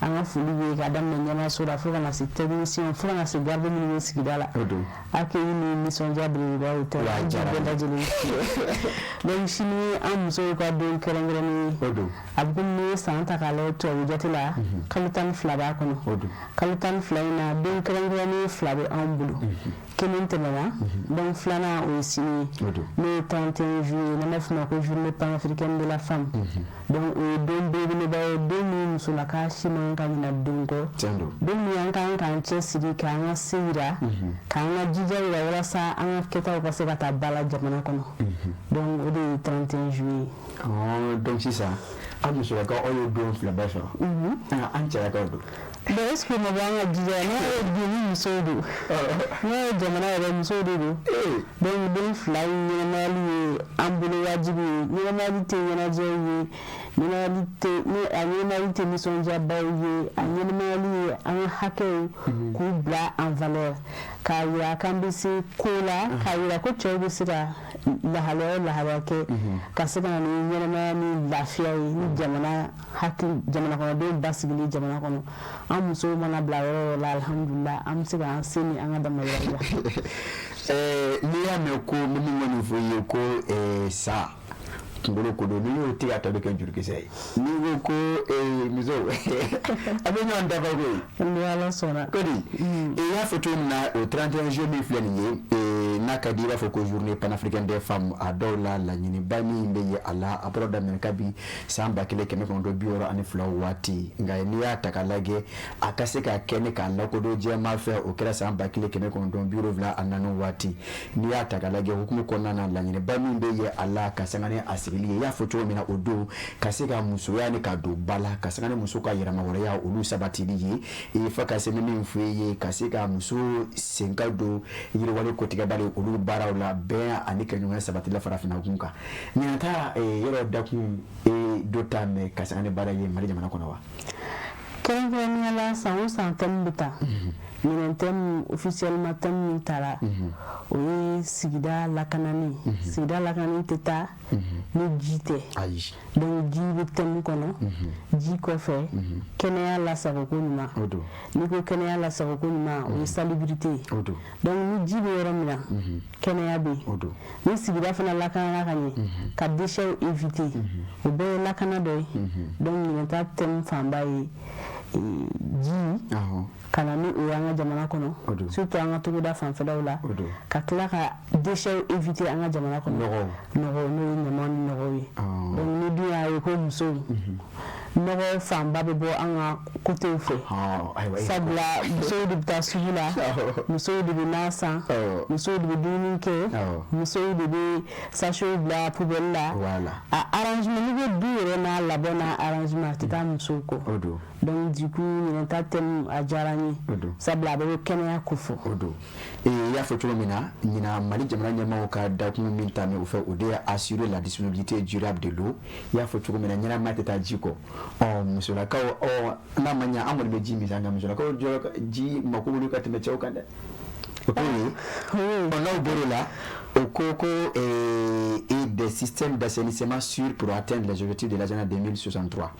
[SPEAKER 9] An ka foli bɛ ka daminɛ ɲɛmaaso la fo ka na se technicien, fo ka na se garde minnu bɛ sigida la. Accueil ni nisɔndiya belebeleba y'o tɛ, an b'u bɛɛ lajɛlen fo. Donc sini ye an musow ka don kɛrɛnkɛrɛnnen ye. A bɛ komi n'i ye san ta k'a lajɛ tubabu jate la, kalo 12 b'a kɔnɔ. Kalo 12 in na, don kɛrɛnkɛrɛnnen fila bɛ anw bolo. Kelen tɛmɛna, donc filanan o ye sini ye, n'o ye 31 juillet, n'an b'a f'o ma ko journée panafricaine de la femme. Donc o ye don belebeleba ye, don min musolaka si man kan ka ɲinɛ don kɔ, don min an kan k'an cɛsiri, k'an ka se yira, k'an ka jija yira walasa an ka kɛtaw ka se ka taa ba la jamana kɔnɔ. Donc o de ye 31 juillet
[SPEAKER 1] ye. Donc sisan an musolakaw, aw ye don fila bɛɛ sɔrɔ, an cɛlakaw don.
[SPEAKER 9] Bon, est ce que ma bɔ an ka jija, n'a ye bi ni musow don, n'a ye jamana yɛrɛ, musow de don. Donc don fila in ɲɛnamayali ye an bolo wajibi ye. Ɲɛnamayali tɛ ɲɛnajɛw ye, ɲɛnamayali tɛ ni a ɲɛnamayali tɛ nisɔndiyabaw ye, a ɲɛnamayali ye an ka hakɛw k'u bila en valeur, k'a yira k'an bɛ se ko la, k'a yira ko cɛw bɛ se ka lahalaya o lahalaya kɛ ka se ka na ni ɲɛnamaya ni lafiya ye, ni jamana hakili, jamana kɔnɔdenw basigili jamana kɔnɔ. An musow mana bila yɔrɔ o yɔrɔ la, alihamudulila, an bɛ se k'an se ni an ka damayira yira.
[SPEAKER 1] N'i y'a mɛn ko n bɛ min kɔni fɔ i ye ko sa kunkolo ko don, n'i y'o tigɛ, a tɔ bɛ kɛ jurukisɛ ye. N'i ko ko muso, a bɛ ɲɔgɔn dafa koyi.
[SPEAKER 9] Ni Ala sɔnna.
[SPEAKER 1] Ko di i y'a fɔ cogo min na, o 31 juillet min filɛ nin ye, n'a ka di i b'a fɔ ko journée panafricaine des femmes, a dɔw la laɲiniba min bɛ ye a la, a bɔra daminɛ kabi san 1962 waati. Nka n'i y'a ta k'a lajɛ, a ka se ka kɛ ni k'a lakodɔn jɛma fɛ, o kɛra san 1974 waati. N'i y'a ta k'a lajɛ, hukumu kɔnɔna na, laɲiniba min bɛ ye a la ka sanga ni a sigili ye, i y'a fɔ cogo min na, o don ka se ka musoya ni ka don ba la, ka sanga ni muso ka yɛrɛmahɔrɔnya olu sabatili ye, fo ka se min fɔ i ye, ka se ka muso sen ka don yiriwale kotigɛbali olu baaraw la, bɛn ani kɛɲɔgɔnya sabatili la farafinna kun kan. Ɲinan ta yɔrɔ dakun dɔ ta mɛn ka sanga ni baara ye Mali jamana kɔnɔ wa?
[SPEAKER 9] Kɛrɛnkɛrɛnnenya la, san o san thème bɛ ta. Ɲinan thème, officiellement thème min tara, o ye sigida lakanani. Sigida lakanani tɛ taa ni ji tɛ. Donc ji bɛ thème kɔnɔ. Ji kɔfɛ, kɛnɛya lasagoko ɲuman. N'i ko kɛnɛya lasagoko ɲuman, o ye salubrité ye. Donc ni ji bɛ yɔrɔ min na, kɛnɛya bɛ yen. Ni sigida fana lakanana ka ɲɛ, ka déchets éviter, o bɛɛ ye lakana dɔ ye. Donc ɲinan ta thème fanba ye ji, ka na ni o ye an ka jamana kɔnɔ, surtout an ka togoda fanfɛlaw la, ka tila ka déchets éviter an ka jamana kɔnɔ, nɔgɔ, n'o ye ɲaman ni nɔgɔw ye. Donc ni dun y'a ye ko musow, nɔgɔ fanba bɛ bɔ an ka côtéw fɛ, sabula musow de bɛ taa sugu la, musow de bɛ na san, musow de bɛ dumuni kɛ, musow de bɛ sachetw bila poubelle la. A arrangement, n'i ko du yɛrɛ n'a labɛn n'a arrangement, a tɛ taa musow kɔ. Donc du coup ɲinan ta thème a diyara n ye, sabula a bɛɛ bɛ kɛnɛya ko fɔ.
[SPEAKER 1] O don, i y'a fɔ cogo min na, ɲinan Mali jamana ɲɛmaaw ka dakun min ta o fɛ, o de ye assurer la disponibilité durable de l'eau. I y'a fɔ cogo min na, ɲɛnamaya tɛ taa ji kɔ. Ɔ musolakaw, ɔ n'a ma ɲɛ, an kɔni bɛ ji min sa, nka musolakaw jɔ ji mako b'olu ka tɛmɛ cɛw kan dɛ. O t'o ye. Ɔ n'aw bɔr'o la, o ko et des systèmes d'assainissement sûrs pour atteindre les objectifs de l'agenda 2063.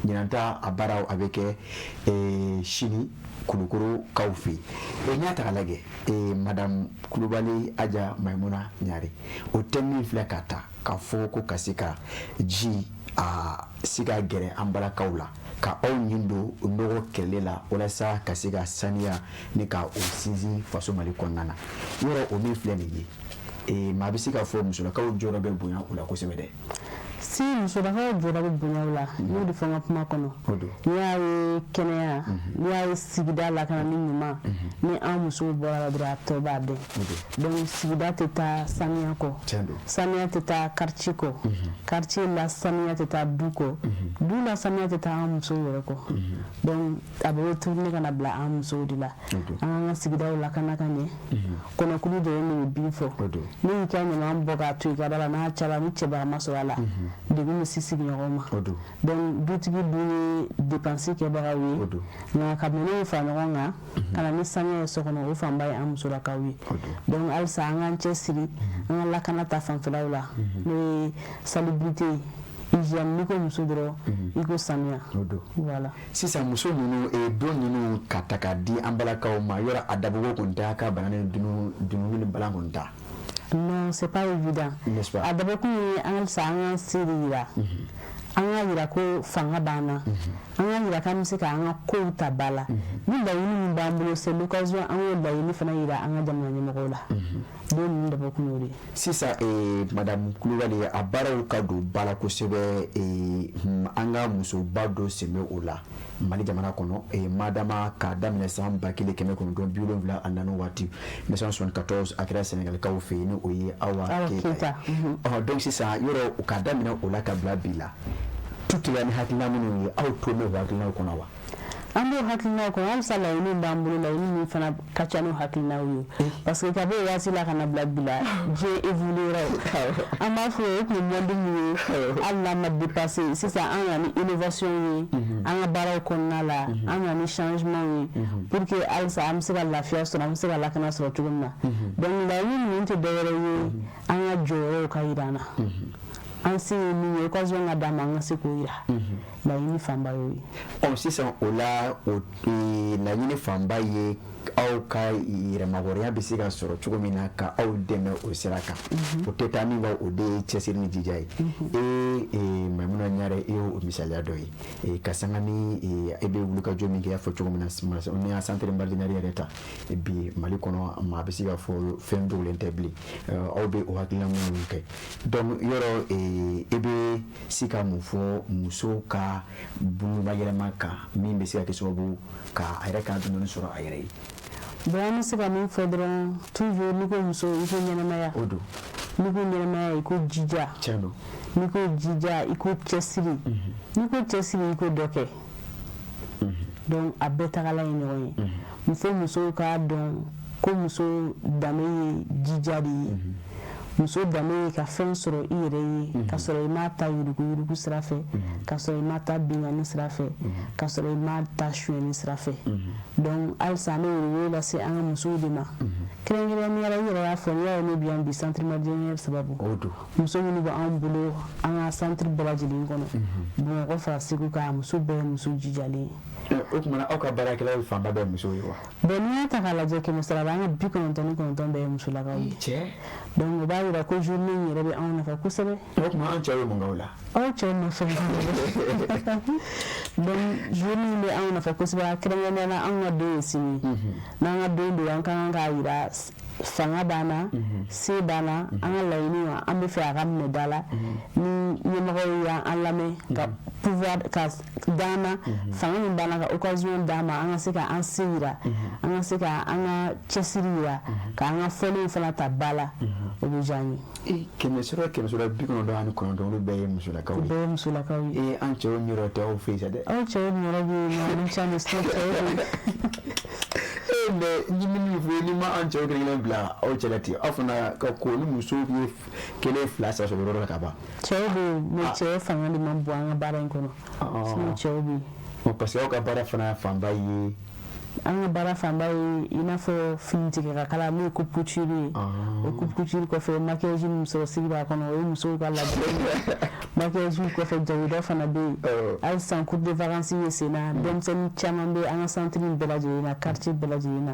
[SPEAKER 1] Ɲinan ta a baaraw a bɛ kɛ sini Kulukorokaw fɛ yen. N'i y'a ta k'a lajɛ, madame Kulubali Aja Maimuna Ɲare, o thème min filɛ ka ta k'a fɔ ko ka se ka ji a se ka gɛrɛ an balakaw la, ka aw ɲin don nɔgɔ kɛlɛ la walasa ka se ka saniya ni ka o sinsin faso Mali kɔnɔna na, yɔrɔ o min filɛ nin ye, maa bɛ se k'a fɔ musolakaw jɔyɔrɔ bɛ bonya o la kosɛbɛ dɛ.
[SPEAKER 9] Si, musolakaw jɔyɔrɔ bɛ bonya o la. N y'o de fɔ n ka kuma kɔnɔ. N'i y'a ye kɛnɛya, n'i y'a ye sigida lakanani ɲuman, ni an musow bɔra la dɔrɔn, a tɔ b'a dɛn. Donc sigida tɛ taa saniya kɔ, saniya tɛ taa quartier kɔ, quartier la saniya tɛ taa du kɔ, du la saniya tɛ taa an musow yɛrɛ kɔ. Donc a bɛ retourner ka na bila an musow de la. An k'an ka sigidaw lakana ka ɲɛ. Kɔnɔkulu jɔlen de bɛ bin fɔ. N'i y'i ka ɲaman bɔ k'a to i ka da la, n'a cayara, ni cɛbaga ma sɔrɔ a la, degun bɛ se sigiɲɔgɔnw ma. Donc dutigi dun ye dépense kɛbagaw ye, nka ka minɛnw fara ɲɔgɔn kan ka na ni saniya ye so kɔnɔ, o fanba ye an musolakaw ye. Donc halisa an k'an cɛsiri an ka lakana ta fanfɛlaw la, n'o ye salubrité ye, hygiène. N'i ko muso dɔrɔn, i ko saniya, voilà.
[SPEAKER 1] Sisan muso ninnu, don ninnu ka ta k'a di an balakaw ma, yɔrɔ a dabɔko kun tɛ a ka bana ni dunun ni balan kun ta?
[SPEAKER 9] Non, c'est pas évident.
[SPEAKER 1] N'est-ce pas?
[SPEAKER 9] A dabɔkun ye an halisa an k'an se de yira, an k'a yira ko fanga b'an na, an k'a yira k'an bɛ se k'an ka kow ta ba la. Ni laɲini min b'an bolo, c'est l'occasion an k'o laɲini fana yira an ka jamana ɲɛmɔgɔw la. Don ninnu dabɔkun y'o de ye.
[SPEAKER 1] Sisan, madame Kulubali, a baaraw ka don ba la kosɛbɛ. An ka musoba dɔ sen bɛ o la Mali jamana kɔnɔ, madama k'a daminɛ san 1974 waati, 1974, a kɛra Sɛnɛgalikaw fɛ yen, ni o ye Awa Keyita ye. Ɔ, donc sisan yɔrɔ k'a daminɛ o la ka bila bi la, tu tigɛ ni hakilina minnu ye, aw to bɛ o hakilinaw kɔnɔ wa?
[SPEAKER 9] An b'o hakilinaw kɔnɔ halisa. Laɲini b'an bolo, laɲini min fana ka ca n'o hakilinaw ye, parce que ka bɔ o waati la ka na bila bi la, diɲɛ évoluera. An b'a fɔ o tun ye monde min ye, hali n'a ma dépassé, sisan an nana ni innovation ye an ka baaraw kɔnɔna la, an nana ni changement ye pour que halisa an bɛ se ka lafiya sɔrɔ, an bɛ se ka lakana sɔrɔ cogo min na. Donc laɲini ninnu tɛ dɔwɛrɛ ye, an ka jɔyɔrɔw ka yira an na, an se ye min ye, occasion ka d'an ma, an ka se k'o yira. Laɲini fanba y'o ye.
[SPEAKER 1] Ɔ, sisan o la, o laɲini fanba ye aw ka yɛrɛmahɔrɔnya bɛ se ka sɔrɔ cogo min na, ka aw dɛmɛ o sira kan. O tɛ taa min kɔ, o de ye cɛsiri ni jija ye. E Mayimuna Ɲare, e y'o misaliya dɔ ye ka sanga ni e bɛ wulikajɔ min kɛ. I y'a fɔ cogo min na, n'i y'a centre Mbardinari yɛrɛ ta bi Mali kɔnɔ, maa bɛ se ka fɔ fɛn dogolen tɛ bilen, aw bɛ o hakilina minnu kɛ. Donc yɔrɔ e bɛ se ka mun fɔ musow ka bolomayɛlɛma kan, min bɛ se ka kɛ sababu ka a yɛrɛ ka dumuni sɔrɔ a yɛrɛ ye?
[SPEAKER 9] Bon, an bɛ se ka min fɔ dɔrɔn, toujours n'i ko muso, i ko ɲɛnɛmaya.
[SPEAKER 1] O don.
[SPEAKER 9] N'i ko ɲɛnɛmaya, i ko jija.
[SPEAKER 1] Tiɲɛ don.
[SPEAKER 9] N'i ko jija, i ko cɛsiri. N'i ko cɛsiri, i ko dɔ kɛ. Donc a bɛɛ tagala ye ɲɔgɔn ye. Fo musow k'a dɔn ko muso danbe ye jija de ye. Muso danbe ye ka fɛn sɔrɔ i yɛrɛ ye, ka sɔrɔ i m'a ta yuruguyurugu sira fɛ, ka sɔrɔ i ma ta binkanni sira fɛ, ka sɔrɔ i ma ta sonyɛni sira fɛ. Donc halisa an bɛ welewele lase an ka musow de ma, kɛrɛnkɛrɛnnenya la, i yɛrɛ y'a fɔ, n'i y'a ye ne bi yan bi, centre Madinière sababu. Muso minnu bɛ anw bolo an ka centre bɛɛ lajɛlen kɔnɔ, Bamakɔ fara Segu kan, muso bɛɛ ye muso jijalen ye.
[SPEAKER 1] O tuma, aw ka baarakɛlaw fanba bɛɛ musow ye wa?
[SPEAKER 9] Bon, n'i y'a ta k'a lajɛ, kɛmɛ sara la, an ka 99 bɛɛ ye musolakaw ye.
[SPEAKER 1] Cɛ.
[SPEAKER 9] Donc o b'a yira ko journée in yɛrɛ bɛ anw nafa kosɛbɛ.
[SPEAKER 1] O tuma, an cɛw ye mun kɛ o la?
[SPEAKER 9] Aw cɛw ma fɛn. Donc journée in bɛ anw nafa kosɛbɛ, kɛrɛnkɛrɛnnenya la anw ka don ye sini. N'an ka don don, an ka kan k'a yira fanga b'an na, se b'an na. An ka laɲini, an bɛ fɛ a ka minɛ da la, ni ɲɛmɔgɔw y'an lamɛn ka pouvoir ka d'an na, fanga min b'an na, ka occasion d'an ma, an ka se ka an se yira, an ka se ka an ka cɛsiri yira, k'an ka fɔlenw fana ta ba la, o bɛ diya an ye.
[SPEAKER 1] Kɛmɛ sɔrɔ kɛmɛ sɔrɔ 99, olu bɛɛ ye musolakaw ye.
[SPEAKER 9] Bɛɛ ye musolakaw ye.
[SPEAKER 1] Ee, an cɛw niyɔrɔ tɛ aw fɛ yen sa dɛ.
[SPEAKER 9] Aw cɛw niyɔrɔ bɛ yen nɔ, ni ca de cɛw bɛ yen.
[SPEAKER 1] Ee, mais ni min fɔ, ni ma an cɛw kelen kelen bila aw cɛla ten, aw fana ka ko ni muso ye kelen fila saba sɔrɔ yɔrɔ la ka ban.
[SPEAKER 9] Cɛw bɛ yen, mais cɛw fanga de man bon an ka baara in kɔnɔ, sinon cɛw bɛ
[SPEAKER 1] yen. Parce que aw ka baara fana fanba ye?
[SPEAKER 9] An ka baara fanba ye i n'a fɔ finitigɛ ka kala, n'o ye coupe couture ye. O coupe couture kɔfɛ, maquillage ni musɔrɔsiri b'a kɔnɔ, o ye musow ka labɛn. Maquillage kɔfɛ, jagoda fana bɛ yen. Hali sisan, cours de vacances bɛ sen na, denmisɛnnin caman bɛ an ka centre in bɛɛ lajɛlen na, quartier bɛɛ lajɛlen na.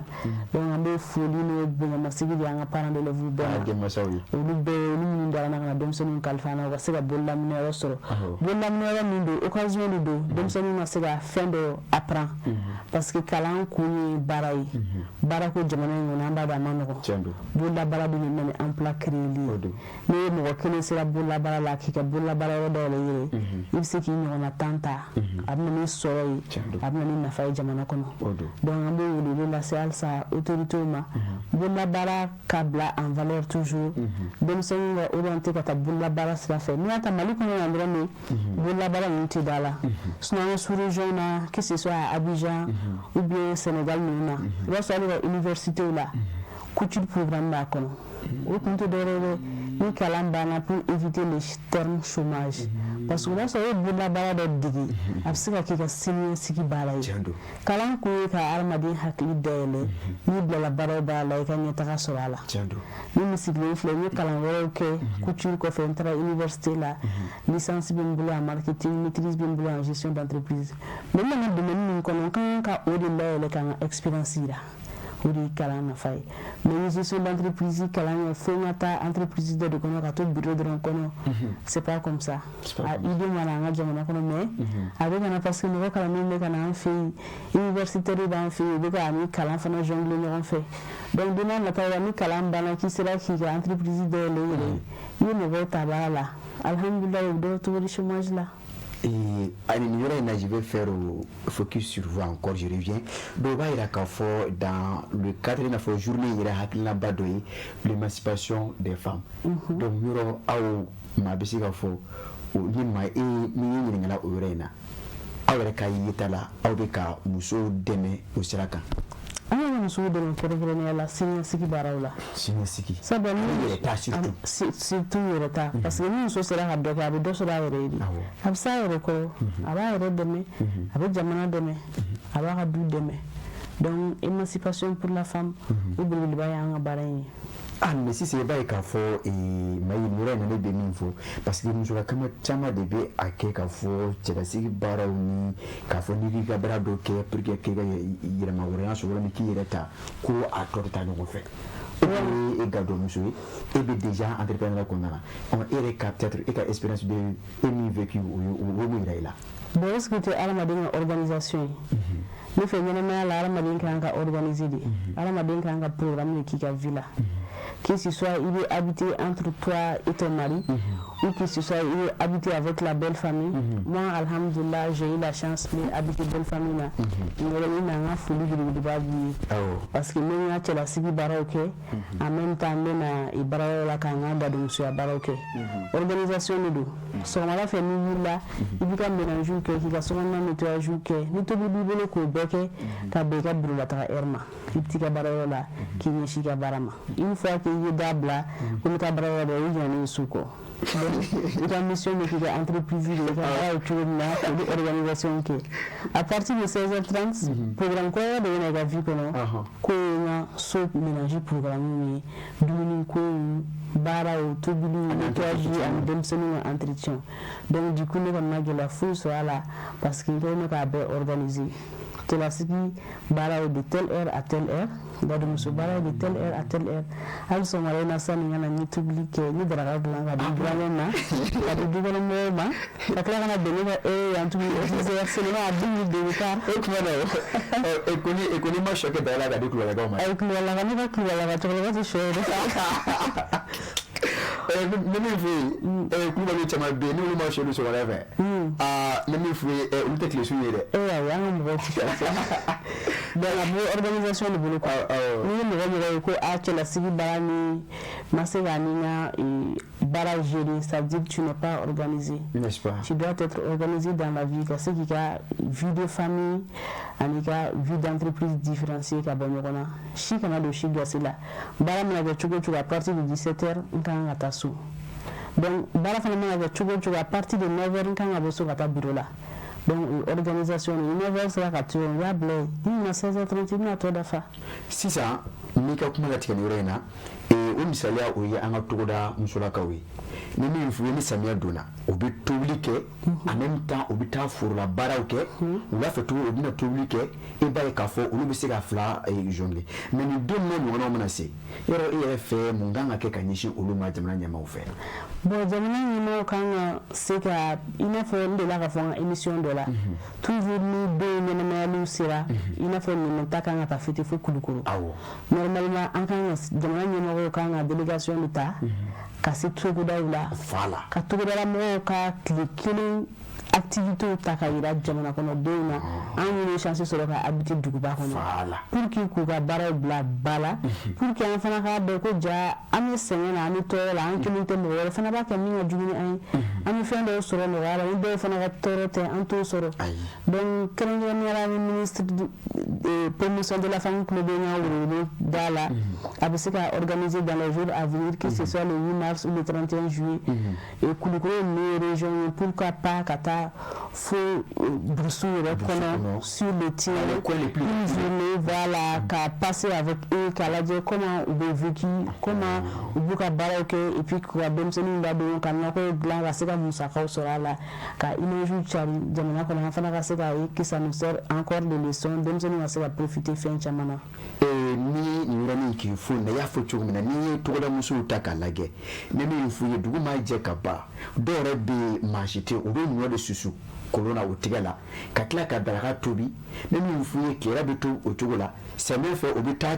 [SPEAKER 9] Donc an bɛ foli n'o bonyamasegin di an ka parents d'élèves bɛɛ ma.
[SPEAKER 1] Denmansaw ye.
[SPEAKER 9] Olu bɛɛ, olu minnu dara an na ka na denmisɛnninw kalifa an na, u ka se ka bololaminɛyɔrɔ sɔrɔ. Bololaminɛyɔrɔ min don, occasion de don denmisɛnninw ka se ka fɛn dɔ apprendre, parce que kalan Kalan kun ye baara ye. Baara ko jamana in kɔnɔ, an b'a dɔn a ma nɔgɔn. Bololabaara dun de bɛ na ni emploi créer ye. N'i ye mɔgɔ kelen sera bololabaara la k'i ka bololabaara yɔrɔ dayɛlɛ i yɛrɛ ye, i bɛ se k'i ɲɔgɔnna 10 ta. A bɛ na ni sɔrɔ ye, a bɛ na ni nafa ye jamana kɔnɔ. Donc an b'o welewele lase halisa autorités ma, bololabaara ka bila en valeur toujours, denmisɛnninw ka orienté ka taa bololabaara sira fɛ. N'i y'a ta Mali kɔnɔ yan dɔrɔn de, bololabaara ninnu tɛ da la. Sinon an ka sous région na, que ce soit à Abidjan ou bien Sénégal ninnu na, i b'a sɔrɔ hali ka université la, couture programme b'a kɔnɔ. O kun tɛ dɔwɛrɛ ye dɛ, ni kalan banna, pour éviter le terme chômage, parce que o b'a sɔrɔ e ye bololabaara dɔ dege, a bɛ se ka k'i ka siniɲɛsigi baara ye. Kalan kun ye ka hadamaden hakili dayɛlɛ. N'i bilala baara o baara la, i ka ɲɛtaga sɔrɔ a la. Ni min sigilen filɛ, n ye kalan wɛrɛw kɛ couture kɔfɛ. N taara université la, licence bɛ n bolo en marketing, maîtrise bɛ n bolo en gestion d'entreprise. Mais n nana domaine min kɔnɔ, n ka kan ka o de layɛlɛ ka n ka expérience yira. O de ye kalan nafa ye. Mais ni gestion d'entreprise kalan kɛ fo n ka taa entreprise dɔ de kɔnɔ ka to bureau dɔrɔn kɔnɔ, c'est pas comme ça. A idée ma na an ka jamana kɔnɔ, mais a bɛ ka na, parce que mɔgɔ kalannenw bɛ ka na an fɛ yen, universitaire b'an fɛ yen, u bɛ ka ni kalan fana jongler ɲɔgɔn fɛ. Donc don n'a nataw la, ni kalan banna, k'i sera k'i ka entreprise dayɛlɛ i yɛrɛ ye, i bɛ mɔgɔw ta baara la, alhamdulilayi, o bɛ dɔ cogo di chômage la.
[SPEAKER 1] Et ani nin yɔrɔ in na, je vais faire focus sur vous encore, je reviens. Dɔw b'a yira k'a fɔ dans le cadre, i n'a fɔ journée yɛrɛ hakilinaba dɔ ye l'émancipation des femmes. Donc yɔrɔ aw maa bɛ se ka fɔ ni maa e ni ye ɲininkala o yɔrɔ in na, aw yɛrɛ ka yeta la, aw bɛ ka musow dɛmɛ o sira kan?
[SPEAKER 9] An ka musow dɛmɛ kɛrɛnkɛrɛnnenya la siniɲɛsigi baaraw la.
[SPEAKER 1] Siniɲɛsigi.
[SPEAKER 9] Sabu ni
[SPEAKER 1] yɛrɛ ta surtout.
[SPEAKER 9] Surtout yɛrɛ ta, parce que ni muso sera ka dɔ kɛ, a bɛ dɔ sɔrɔ a yɛrɛ ye de, a bɛ s'a yɛrɛ kɔrɔ, a b'a yɛrɛ dɛmɛ, a bɛ jamana dɛmɛ, a b'a ka du dɛmɛ. Donc émancipation pour la femme, o belebeleba y'an ka baara in ye.
[SPEAKER 1] Ah, mais sisan i b'a ye k'a fɔ Mayi, nin yɔrɔ in na, ne bɛ min fɔ, parce que musolaka caman de bɛ a kɛ k'a fɔ cɛlasigi baaraw ni k'a fɔ n'i k'i ka baara dɔ kɛ pour que k'i ka yɛrɛmahɔrɔnya sɔrɔ walima k'i yɛrɛ ta, ko a tɔ tɛ taa ɲɔgɔn fɛ. E ye gadonmuso ye, e bɛ déjà entrepreneuriat kɔnɔna na. Ɔ, e yɛrɛ ka peut-être e ka expérience de e min vécu, o ye mun yira i la?
[SPEAKER 9] Bon, est ce que tɛ hadamaden ka organisation ye? Ne fɛ, ɲɛnamaya la, hadamaden kan ka organiser de, hadamaden kan ka programme de k'i ka vie la, que ce soit il est habité entre toi et ton mari ou que ce soit il est habité avec la belle famille. Moi, alhamdoulilah, j'ai eu la chance d'habiter belle famille na. N yɛrɛ na n ka foli belebeleba b'u ye, parce que n bɛ n ka cɛlasigi baaraw kɛ, en même temps n bɛ na baarayɔrɔ la ka n ka gadonmusoya baaraw kɛ. Organisation de don. Sɔgɔmada fɛ, n'i wulila, i b'i ka ménage kɛ, k'i ka sokɔnɔna nettoyage kɛ, ni tobili b'i bolo k'o bɛɛ kɛ ka bɛn i ka bureau la taga heure ma, i bɛ t'i ka baarayɔrɔ la k'i ɲɛsin i ka baara ma. Une fois que i ye da bila ko n bɛ taa baarayɔrɔ la, i ɲinɛnen ye so kɔ. I ka mission bɛ k'i ka entreprise de, i ka baara ye cogo min na, k'olu organisation kɛ. À partir de 16h30, programme kura de bɛ na i ka vie kɔnɔ, k'o ye n ka so ménage programme ye, dumuni ko, baaraw, tobili, nettoyage ani denmisɛnninw ka entretien. Donc du coup, ne kɔni ma gɛlɛya foyi sɔrɔ a la, parce que n kɛlen don k'a bɛɛ organiser: cɛlasigi baaraw de telle heure à telle heure, gadonmuso baaraw de telle heure à telle heure. Hali sɔgɔmada in na, sani n ka na, n ye tobili kɛ, n ye daraka dilan ka di burankɛ ma, ka di dukɔnɔmɔgɔw ma, ka tila ka na bɛn ne ka heure yan tuguni 10 heures seulement, à 10 minutes de retard.
[SPEAKER 1] O tuma na, e kɔni ma sɔ kɛ daga la ka di kulubalakaw ma?
[SPEAKER 9] Ayi, kulubalaka, ne ka kulubalaka cɛkɔrɔba tɛ sɔ yɛrɛ.
[SPEAKER 1] N bɛ min f'i ye, kulubaliw caman bɛ yen, n'olu ma sɔ dun sɔgɔmada fɛ, aa, n bɛ min f'i ye, olu tɛ tile sun ye dɛ.
[SPEAKER 9] Ee ayi, an ka mɔgɔw tɛ sɔ. Donc a bɛ organisation de bolo quoi. N'i ye mɔgɔ ye ko a cɛlasigi baara ni ma se k'a ni n ka baara gérer, ça veut dire que tu n'es pas organisé.
[SPEAKER 1] N'est-ce pas?
[SPEAKER 9] Tu dois être organisé dans la vie, ka se k'i ka vie de famille ani ka vie d'entreprise différencier ka bɔ ɲɔgɔn na, si kana don si gasi la. Baara mana kɛ cogo o cogo, à partir de 17 heures n ka kan ka taa so. Donc baara fana mana kɛ cogo o cogo, à partir de 9 heures n kan ka bɔ so ka taa bureau la. Donc organisation, ni 9 heures sera ka to yen, u b'a bila yen, ni nana 16h30, i bɛna tɔ dafa.
[SPEAKER 1] Sisan n'i ka kuma latigɛ nin yɔrɔ in na. O misaliya, o ye an ka togoda musolakaw ye. Ni min f'u ye, ni samiya donna, u bɛ tobili kɛ, en même temps u bɛ taa forola baaraw kɛ wula fɛ tugun, u bɛna tobili kɛ. I b'a ye k'a fɔ olu bɛ se ka fila jongler. Mais nin don ninnu ɲɔgɔnnaw mana se yɔrɔ, e yɛrɛ fɛ, mun kan ka kɛ ka ɲɛsin olu ma jamana ɲɛmaaw fɛ?
[SPEAKER 9] Bon, jamana ɲɛmaaw kan ka se ka, i n'a fɔ n delila ka fɔ n ka émission dɔ la, toujours ni don ɲɛnɛmayaliw sera, i n'a fɔ ɲinan ta kan ka taa fêter fo Kulukoro. Normalement, an kan ka, jamana ɲɛmɔgɔw kan ka délégation de ta ka se togodaw la, ka togodala mɔgɔw ka tile kelen activités ta ka yira jamana kɔnɔdenw na, an minnu ye chance sɔrɔ ka habiter duguba kɔnɔ, pour que k'u ka baaraw bila ba la, pour que an fana k'a dɔn ko ja an bɛ sɛgɛn na, an bɛ tɔɔrɔ la, an kelen tɛ, mɔgɔ wɛrɛ fana b'a kɛ min ka jugu ni an ye. An bɛ fɛn dɔw sɔrɔ nɔgɔya la, ni dɔw fana ka tɔɔrɔ tɛ, an t'o sɔrɔ. Donc kɛrɛnkɛrɛnnenya la, ni ministre de promotion de la famille tulo bɛ n ka welewele da la, a bɛ se ka organiser dans les jours à venir, que ce soit le 8 mars ou le 31 juillet, et Kulukoro ninnu ye région ye, pourquoi pas ka taa fo brousse yɛrɛ kɔnɔ, sur le terrain, une journée, voilà, ka passer avec eux, k'a lajɛ comment u bɛ vécu, comment u b'u ka baaraw kɛ, et puis k'u ka denmisɛnninw ladon, ka nakɔw dilan, ka se ka musakaw sɔrɔ a la, ka image cari jamana kɔnɔ, an fana ka se k'a ye que ça nous sert encore de leçon, denmisɛnninw ka se ka profiter fɛn caman na.
[SPEAKER 1] Ni nin yɔrɔnin k'i fo na, i y'a fɔ cogo min na, n'i ye togoda musow ta k'a lajɛ, ne min f'u ye, dugu maa jɛ ka ban, dɔw yɛrɛ bɛ yen, maa si tɛ, u bɛ ɲɔ de susu kolon na o tigɛ la, ka tila ka daraka tobi. Ne min f'u ye, tilera bɛ to o cogo la. Samiya fɛ, u bɛ taa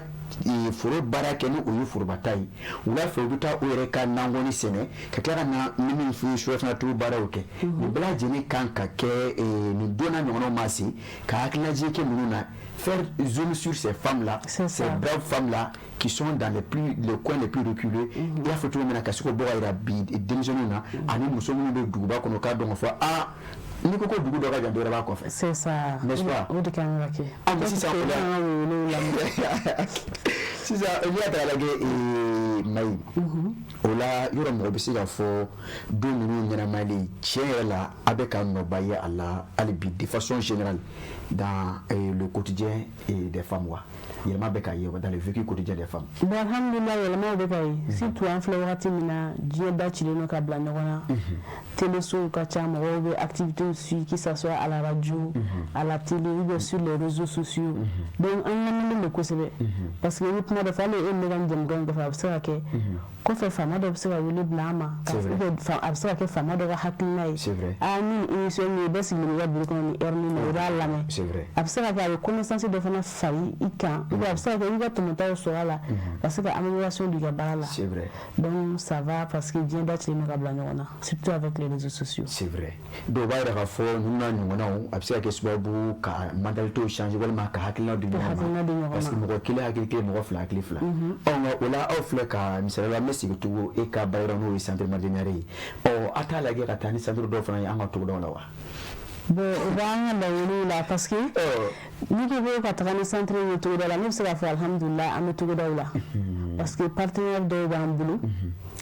[SPEAKER 1] foro baara kɛ ni o ye forobata ye. Wula fɛ, u bɛ taa u yɛrɛ ka nankɔni sɛnɛ, ka tila ka na, ni min f'u ye, surafana tobi baaraw kɛ. Nin bɛɛ lajɛlen kan ka kɛ nin don n'a ɲɔgɔnnaw ma se ka hakililajigin kɛ ninnu na, faire zoom sur ces femmes là, ces braves femmes là qui sont dans les coins les plus reculés. I y'a fɔ cogo min na, ka se k'o bɔ ka yira bi denmisɛnninw na, ani muso minnu bɛ duguba kɔnɔ, k'a dɔn k'a fɔ aa, n'i ko ko dugu dɔ ka jan, dɔ wɛrɛ b'a kɔfɛ.
[SPEAKER 9] C'est ça.
[SPEAKER 1] N'est-ce pas?
[SPEAKER 9] O de kan ka kɛ.
[SPEAKER 1] Ah, mais sisan o la, sisan n'i y'a ta k'a lajɛ, Mayi, o la yɔrɔ mɔgɔ bɛ se k'a fɔ don ninnu ɲɛnamayali, tiɲɛ yɛrɛ la, a bɛ ka nɔba ye a la hali bi, de façon générale, dans le quotidien des femmes, wa yɛlɛma bɛ ka ye dans le vécu quotidien des femmes?
[SPEAKER 9] Bon, alhamdulilah, yɛlɛmaw bɛ ka ye, surtout an filɛ wagati min na, diɲɛ da cilen don ka bila ɲɔgɔn na, télésow ka ca, mɔgɔw bɛ activités suivre, que ça soit à la radio, à la télé ou bien sur les réseaux sociaux. Donc an lamɛnnen don kosɛbɛ, parce que i bɛ kuma dɔ fɔ, hali e ni ne ka nin jɛmukan in kɔfɛ, a bɛ se ka kɛ kɔfɛ faama dɔ bɛ se ka wele bila an ma, a bɛ se ka kɛ faama dɔ ka hakilina ye. Aa, ni émission min ye, bɛɛ sigilen bɛ i ka bureau kɔnɔ nin heure nin na, i b'a lamɛn, a bɛ se ka kɛ a bɛ connaissance dɔ fana fari i kan, ou bien a bɛ se ka kɛ i ka tɔmɔtaw sɔrɔ a la, ka se ka amélioration don i ka baara la.
[SPEAKER 1] C'est vrai.
[SPEAKER 9] Donc ça va, parce que diɲɛ da cilen don ka bila ɲɔgɔn na, surtout avec les réseaux sociaux.
[SPEAKER 1] C'est vrai. Dɔw b'a yira k'a fɔ ninnu n'a ɲɔgɔnnaw, a bɛ se ka kɛ sababu ka mentalité changer, walima ka hakilina di ɲɔgɔn ma, parce que mɔgɔ kelen hakili kelen, mɔgɔ fila hakili fila. Ɔ, nka o la, aw filɛ ka misaliya la, n bɛ segin tugun e ka baara n'o ye centre Mardi ye. Ɔ, a t'a lajɛ ka taa ni centre dɔw fana ye an ka togodaw la wa?
[SPEAKER 9] Bon, o b'an ka laɲiniw la, parce que n'i ko ko ka taga ni centre ye togoda la, ne bɛ se k'a fɔ alhamdulilah, an bɛ togodaw la, parce que partenaire dɔw b'an bolo,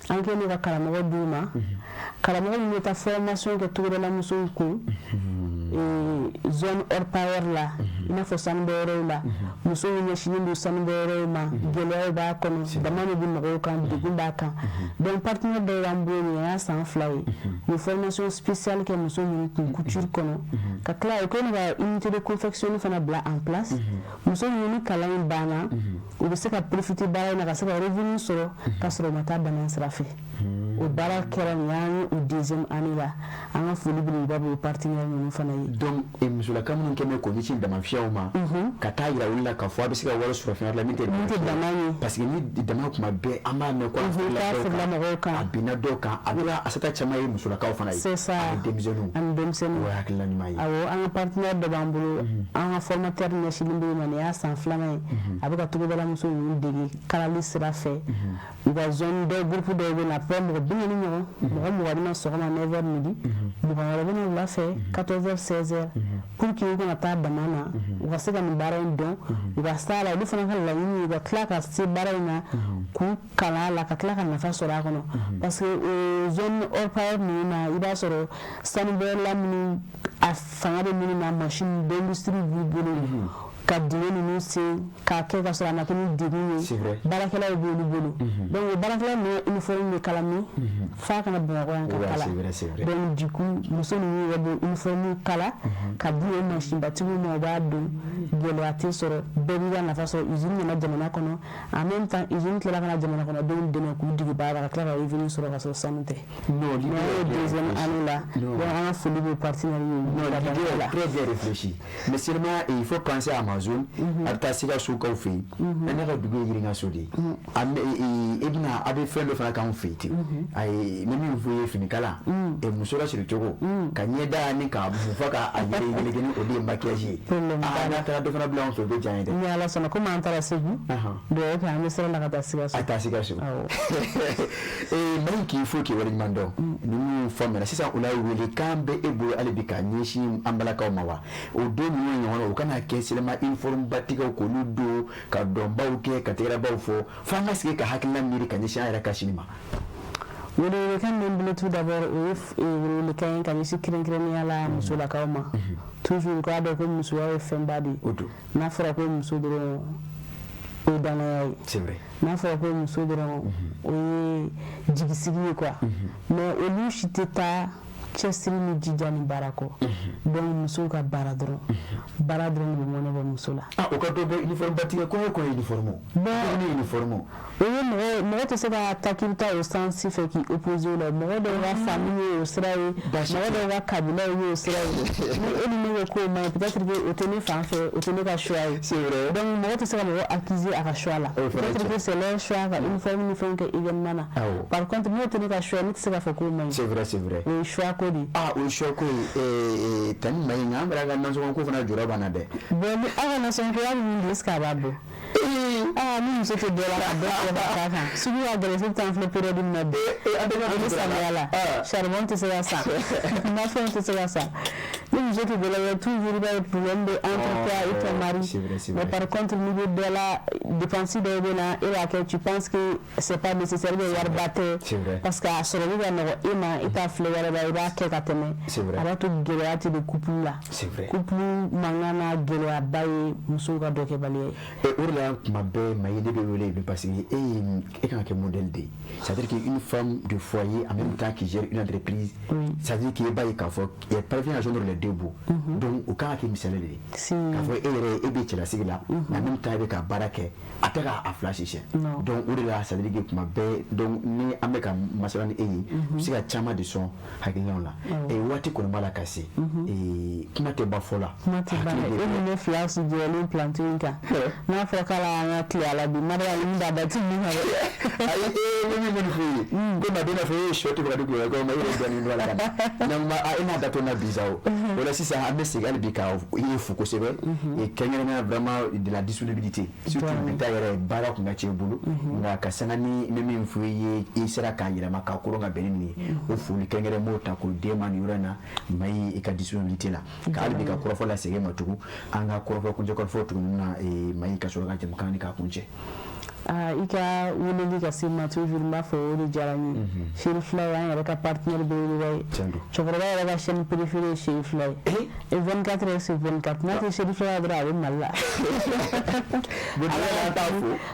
[SPEAKER 9] an kɛlen don ka karamɔgɔ d'u ma, karamɔgɔ min bɛ taa formation kɛ togodala musow kun, zone orpailleur la, i n'a fɔ sanubɔyɔrɔw la, musow ɲɛsinnen don sanubɔyɔrɔw ma, gɛlɛyaw b'a kɔnɔ, dama de bɛ mɔgɔw kan, degun b'a kan. Donc partenaire dɔw b'an bolo, nin y'a san 2 ye, u ye formation spéciale kɛ muso minnu kun couture kɔnɔ, ka tila u kɛlen ka unité de confection fana bila en place. Muso minnu ni kalan in banna, u bɛ se ka profiter baara in na, ka se ka revenu sɔrɔ ka sɔrɔ u ma taa dama sira fɛ. O baara kɛra, nin y'an ye o deuxième année la. An ka foli belebeleba b'o partenaire ninnu fana ye.
[SPEAKER 1] Donc musolaka minnu kɛn bɛ k'o ɲɛsin damafiyɛw ma, ka taa yira olu la k'a fɔ a bɛ se ka wari sɔrɔ fɛn wɛrɛ la min tɛ
[SPEAKER 9] min tɛ dama ye,
[SPEAKER 1] parce que ni dama, kuma bɛɛ an b'a mɛn ko
[SPEAKER 9] a feerela mɔgɔw kan,
[SPEAKER 1] a binna dɔw kan, a bɛ a sata caman ye musolakaw fana ye.
[SPEAKER 9] C'est ça.
[SPEAKER 1] Ani denmisɛnninw.
[SPEAKER 9] Ani denmisɛnninw.
[SPEAKER 1] O ye hakilina ɲuman ye.
[SPEAKER 9] Awɔ, an ka partenaire dɔ b'an bolo, an ka formateur ɲɛsinnen b'o ma, nin y'a san 2nan ye, a bɛ ka togodala musow ninnu dege kalali sira fɛ. U ka zone dɔw, groupe dɔw bɛ na, après mɔgɔ 40 ɲɔgɔn, mɔgɔ 20 bɛ na sɔgɔma 9h midi, 20 wɛrɛ bɛ na wula fɛ 14h 16h, pour que u kana taa dama na, u ka se ka nin baara in dɔn, u ka s'a la. Olu fana ka laɲini ye u ka tila ka se baara in na, k'u kalan a la, ka tila ka nafa sɔrɔ a kɔnɔ, parce que o zone orpailleur ninnu na, i b'a sɔrɔ sanubɔyɔrɔla minnu, a fanga bɛ minnu na, machine d'industrie b'u bolo. Ka dingɛ ninnu sen k'a kɛ ka sɔrɔ a ma kɛ ni degun ye, baarakɛlaw b'olu bolo. Donc o baarakɛla ninnu uniforme bɛ kala min f'a kana Bamakɔ yan ka kala. Donc du coup, muso ninnu yɛrɛ bɛ uniforme kala ka di o mansinbatigiw ma, u b'a don, gɛlɛya tɛ sɔrɔ, bɛɛ b'i ka nafa sɔrɔ. Usine nana jamana kɔnɔ, en même temps usine tilala ka na jamana kɔnɔdenw dɛmɛ k'u dege baara la, ka tila ka revenu sɔrɔ ka sɔrɔ sanu tɛ.
[SPEAKER 1] Non, l'idée
[SPEAKER 9] est deuxième année là. Donc an ka foli bɛ partenaire ye.
[SPEAKER 1] Non, l'idée est très bien réfléchie. Mais seulement il faut penser à Amazon, a bɛ taa Sikasokaw fɛ yen. Ne ka dugu ye Yiriŋaso de ye. E bɛna a bɛ fɛn dɔ fana k'anw fɛ yen ten. Ayi, n bɛ min fɔ i ye, finikala, muso lasiri cogo, ka ɲɛda ni ka mufa ka a yɛrɛ yeleke ni o de ye maquillage ye. Aa, n'a taara dɔ fana bila anw fɛ, o bɛ diya n ye dɛ.
[SPEAKER 9] Ni Ala sɔnna, komi an taara Segu, dugawu kɛ, an bɛ sira la ka taa Sikaso.
[SPEAKER 1] A taa Sikaso. Mayi, k'i fo k'i waleɲuman dɔn. Ninnu faamuyara sisan, o la welekan bɛ e bolo hali bi ka ɲɛsin an balakaw ma wa? O don ninnu ɲɔgɔn na, o kana kɛ seulement uniforme batigɛw k'olu don ka dɔnbaw kɛ ka tɛgɛrɛbaw fɔ, f'an ka sigi ka hakilina miiri ka ɲɛsin an yɛrɛ ka sini ma.
[SPEAKER 9] Welewelekan min bolo, tout d'abord, o ye welewelekan ye ka ɲɛsin kɛrɛnkɛrɛnnenya la musolakaw ma. Toujours k'a dɔn ko musoya ye fɛnba de ye. N'a fɔra ko muso dɔrɔn, o ye danaya ye.
[SPEAKER 1] C'est vrai.
[SPEAKER 9] N'a fɔra ko muso dɔrɔn, o ye jigisigi ye quoi. Mais olu si tɛ taa cɛsiri ni jija ni baara kɔ. Donc musow ka baara dɔrɔn, baara dɔrɔn de bɛ mɔnɛ bɔ muso la.
[SPEAKER 1] Ah, o ka dɔ bɔ uniforme batigɛ, kɔɲɔ kɔɲɔ uniforme.
[SPEAKER 9] Bon,
[SPEAKER 1] ni uniforme.
[SPEAKER 9] O ye mɔgɔ tɛ se ka taa k'i bɛ taa o sens fɛ k'i opposer o la. Mɔgɔ dɔw ka famille ye o sira ye, mɔgɔ dɔw ka kabilaw ye o sira ye. Ni e ni ne ko k'o ma ɲi, peut-être que o tɛ ne fan fɛ, o tɛ ne ka choix ye.
[SPEAKER 1] C'est vrai.
[SPEAKER 9] Donc mɔgɔ tɛ se ka mɔgɔ accuser a ka choix la. Peut-être que c'est leur choix ka uniforme ni fɛnw kɛ événement na. Par contre, n'o tɛ ne ka choix, ne tɛ se k'a fɔ k'o ma ɲi.
[SPEAKER 1] C'est vrai, c'est vrai.
[SPEAKER 9] O ye choix ko de ye.
[SPEAKER 1] Ah, o ye choix ko ye. Tani Mayi, nka an bɛna ka nasɔngɔ ko fana jɔrɔ b'an na dɛ.
[SPEAKER 9] Bon, ni aw ka nasɔngɔ ko, hali min don, est ce que a b'a bɔ? Aa, ni muso tɛ dɔ la ka dɔ tigɛ ka k'a kan, sugu ka gɛlɛn, surtout an filɛ période min na bi, an bɛ samiya la, charbon tɛ se ka san, nafɛnw tɛ se ka san. Ni muso tɛ dɔ la, toujours i b'a ye problème bɛ entre toi et ton mari. Mais par contre, n'i bɛ dɔ la, dépense dɔw bɛ na, e b'a kɛ, tu penses que c'est pas nécessaire ou bien wariba tɛ, parce que a sɔrɔli ka nɔgɔn e ma, e t'a filɛ wɛrɛ la, i b'a kɛ ka tɛmɛ. A b'a to gɛlɛya tɛ don couple la. Couple mankan n'a gɛlɛyaba ye musow ka dɔ kɛbaliya ye.
[SPEAKER 1] O de la tuma bɛɛ, Mayi, ne bɛ wele parce que e kan ka kɛ modèle de ye, c'est-à-dire qu'une femme de foyer en même temps qui gère une entreprise, c'est-à-dire que e b'a ye k'a fɔ elle parvient à joindre les deux bouts. Donc o kan ka kɛ misali de ye k'a fɔ e yɛrɛ e bɛ cɛlasigi la, mais en même temps e bɛ ka baara kɛ, a tɛ k'a fila si siɲɛ. Donc o de la, c'est-à-dire que tuma bɛɛ, donc ni an bɛ ka masala ni e ye, i bɛ se ka caman de sɔn hakilinaw la. Waati kɔni b'a la ka se, kuma tɛ ban fɔ la.
[SPEAKER 9] Kuma tɛ ban dɛ. E ni ne fila si jɔlen plateau in kan, n'a fɔra k'a la an ka tile a la bi, Mariam min b'a da ti min kan dɛ.
[SPEAKER 1] Ayi, ne min kɔni f'i ye ko ma den n'a fɔ e ye sɔ tigɛ ka di kulubali ma, e yɛrɛ dɔɔnin don a la ka na n'an ma e n'a datɔ na bi sa. O la sisan, an bɛ segin hali bi ka i ye fo kosɛbɛ, kɛrɛnkɛrɛnnenya vraiment de la disponibilité, surtout bi ta yɛrɛ baara kun ka ca i bolo, nka ka sanga ni n bɛ min fɔ i ye, i sera k'a yɛlɛma k'a koron ka bɛn ni nin ye. O foli kɛrɛnkɛrɛn m'o ta k'o d'e ma nin yɔrɔ in na, Mayi, i ka disponibilité la. Ka hali bi ka kɔrɔfɔ lasegin ma tugun, an ka kɔrɔfɔ kuncɛ kɔrɔfɔ tuguni na, Mayi, ka sɔrɔ ka jamukan ni k'a kuncɛ.
[SPEAKER 9] I ka weleli ka se ma, toujours n b'a fɔ o de diyara n ye. Seri fila ye an yɛrɛ ka partenaire belebeleba ye. Cɛkɔrɔba yɛrɛ ka chaîne préférée ye Seri fila ye, et 24 heures sur 24, n'a tɛ Seri fila dɔrɔn, a bɛ Mali la.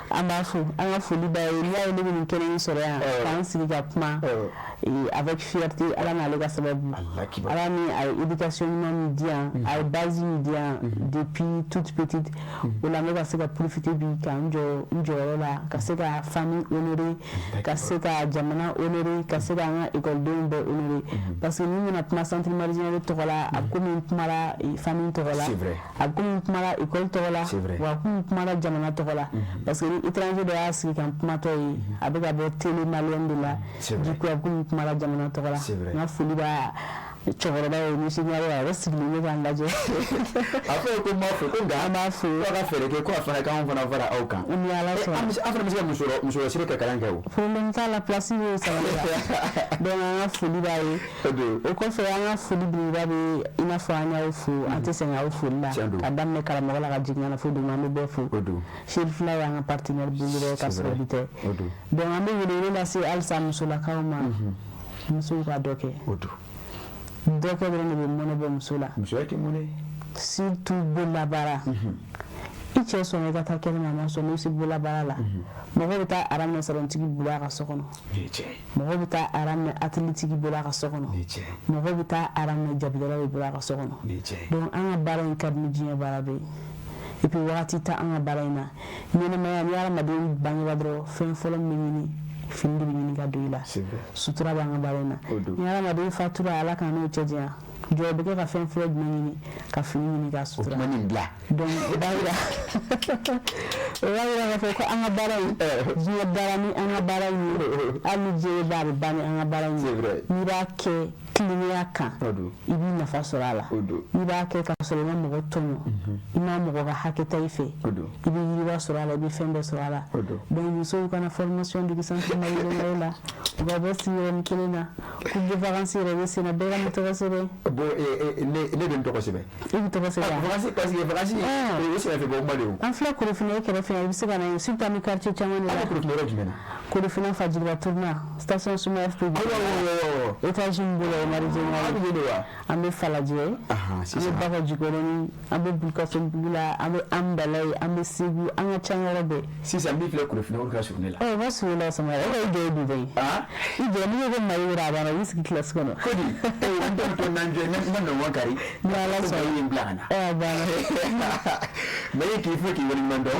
[SPEAKER 9] An b'a fo, an ka foli b'a ye. N'i y'a ye ne bɛ nin kɛnɛ in sɔrɔ yan k'an sigi ka kuma avec fierté, Ala n'ale ka sababu, Ala ni a ye éducation ɲuman min di yan, a ye base min di yan depuis toute petite. O la n bɛ ka se ka profiter bi ka n jɔ n jɔyɔrɔ la, ka se ka famille honorer, ka se ka jamana honorer, ka se ka an ka ekɔlidenw bɛɛ honorer, parce que ni bɛna kuma centre Marie tɔgɔ la, a bɛ komi n kumara famille tɔgɔ la, a bɛ komi n kumara école tɔgɔ la, wa a bɛ komi n kumara jamana tɔgɔ la, parce que ni étranger dɔ y'a sigi ka n kumatɔ ye, a bɛ ka bɔ télé malienne de la. Du coup, a bɛ komi n kumara jamana tɔgɔ la. N ka foli b'a cɛkɔrɔba ye, monsieur Ɲare, a yɛrɛ sigilen bɛ k'an lajɛ.
[SPEAKER 1] A fɔ ko n b'a fo ko nka
[SPEAKER 9] an b'a fo
[SPEAKER 1] ko a ka fɛɛrɛ kɛ ko a fana k'anw fana fara aw kan.
[SPEAKER 9] Ni Ala sɔnna,
[SPEAKER 1] an fana bɛ se ka musɔrɔsiri ka kalan kɛ o.
[SPEAKER 9] Problème t'a la, place bɛ sabali la. Donc an ka foli b'a ye. O kɔfɛ, an ka foli belebeleba bɛ i n'a fɔ an y'aw fo, an tɛ sɛgɛn aw foli la, ka daminɛ karamɔgɔ la ka jigin ka na fo duguma, an bɛ bɛɛ fo. Seri fila y'an ka partenaire belebeleba ye ka sɔrɔ bi tɛ. Donc an bɛ welewele lase halisa musolakaw ma, musow ka dɔ kɛ. Dɔ kɛ dɔrɔn de bɛ mɔnɛ bɔ muso la.
[SPEAKER 1] Musoya tɛ mɔnɛ.
[SPEAKER 9] Surtout bololabaara. cɛ sɔnna i ka taa kɛnɛma, a ma sɔn, n'i se bolola baara la, mɔgɔ bɛ taa rang minɛ salontigi bolo a ka so kɔnɔ, mɔgɔ bɛ taa rang minɛ ateliertigi bolo a ka so kɔnɔ, mɔgɔ bɛ taa rang minɛ jabidala de bolo a ka so kɔnɔ. Donc an ka baara in ka di ni diɲɛ baara bɛɛ ye. Et puis wagati tɛ an ka baara in na. Ɲɛnamaya, ni hadamaden bangera dɔrɔn, fɛn fɔlɔ min bɛ ɲini, fini de bɛ ɲini ka don i la. Sutura b'an ka baara in na. Ni hadamaden fatura, Ala k'an n'o cɛ janya, jɔ bɛ kɛ ka fɛn fɔlɔ jumɛn ɲini? Ka fini ɲini ka sutura. Donc o b'a yira k'a fɔ ko an ka baara in, diɲɛ baara ni an ka baara in ye, hali ni diɲɛ bɛ, a bɛ ban ni an ka baara in ye. N'i b'a kɛ tilennenya kan, i b'i nafa sɔrɔ a la. N'i b'a kɛ ka sɔrɔ i ma mɔgɔ tɔɲɔ, i ma mɔgɔ ka hakɛ ta i fɛ, i bɛ yiriwa sɔrɔ a la, i bɛ fɛn bɛɛ sɔrɔ a la. Donc musow kana formation dege Centre Mali la, u ka bɔ sigiyɔrɔnin kelen na. Coupe de vacances yɛrɛ bɛ sen na, bɛɛ ka n'i tɔgɔ sɛbɛn.
[SPEAKER 1] Bon, ne bɛ n tɔgɔ sɛbɛn.
[SPEAKER 9] I bɛ tɔgɔ sɛbɛn.
[SPEAKER 1] Vacances, parce que vacances, o ye sɛnɛfɛ bɔ kuma de ye.
[SPEAKER 9] An filɛ Korofina, e kɛrɛfɛ yan, i bɛ se ka na yen, surtout an bɛ quartier caman de la.
[SPEAKER 1] An bɛ Korofina yɔrɔ jumɛn na?
[SPEAKER 9] Korofina Fajiriba tournant, station Suma FPG. Étage min b'o la, o ye Mali Général. An bɛ Falajɛ, an bɛ Baka Jikɔrɔni, an bɛ Bulukasumbugu la, an bɛ Amudalayi, an bɛ Segu, an ka ca yɔrɔ bɛɛ.
[SPEAKER 1] Sisan min filɛ Korofina, o de ka surun ne la.
[SPEAKER 9] Ɔ, o ka surun i la, Samara, e ka i jɔ i dun ye. I jɔ, n'i ko ko Mali yɛrɛ, a banna, i b'i sigi kilasi kɔnɔ.
[SPEAKER 1] Kodi n tɛ to n'an jɔ, n ma nɔgɔn kari.
[SPEAKER 9] Ni Ala
[SPEAKER 1] sɔnna, ye n bila ka na.
[SPEAKER 9] Ɔ, a banna.
[SPEAKER 1] Mais k'i fo k'i waleɲuman dɔn.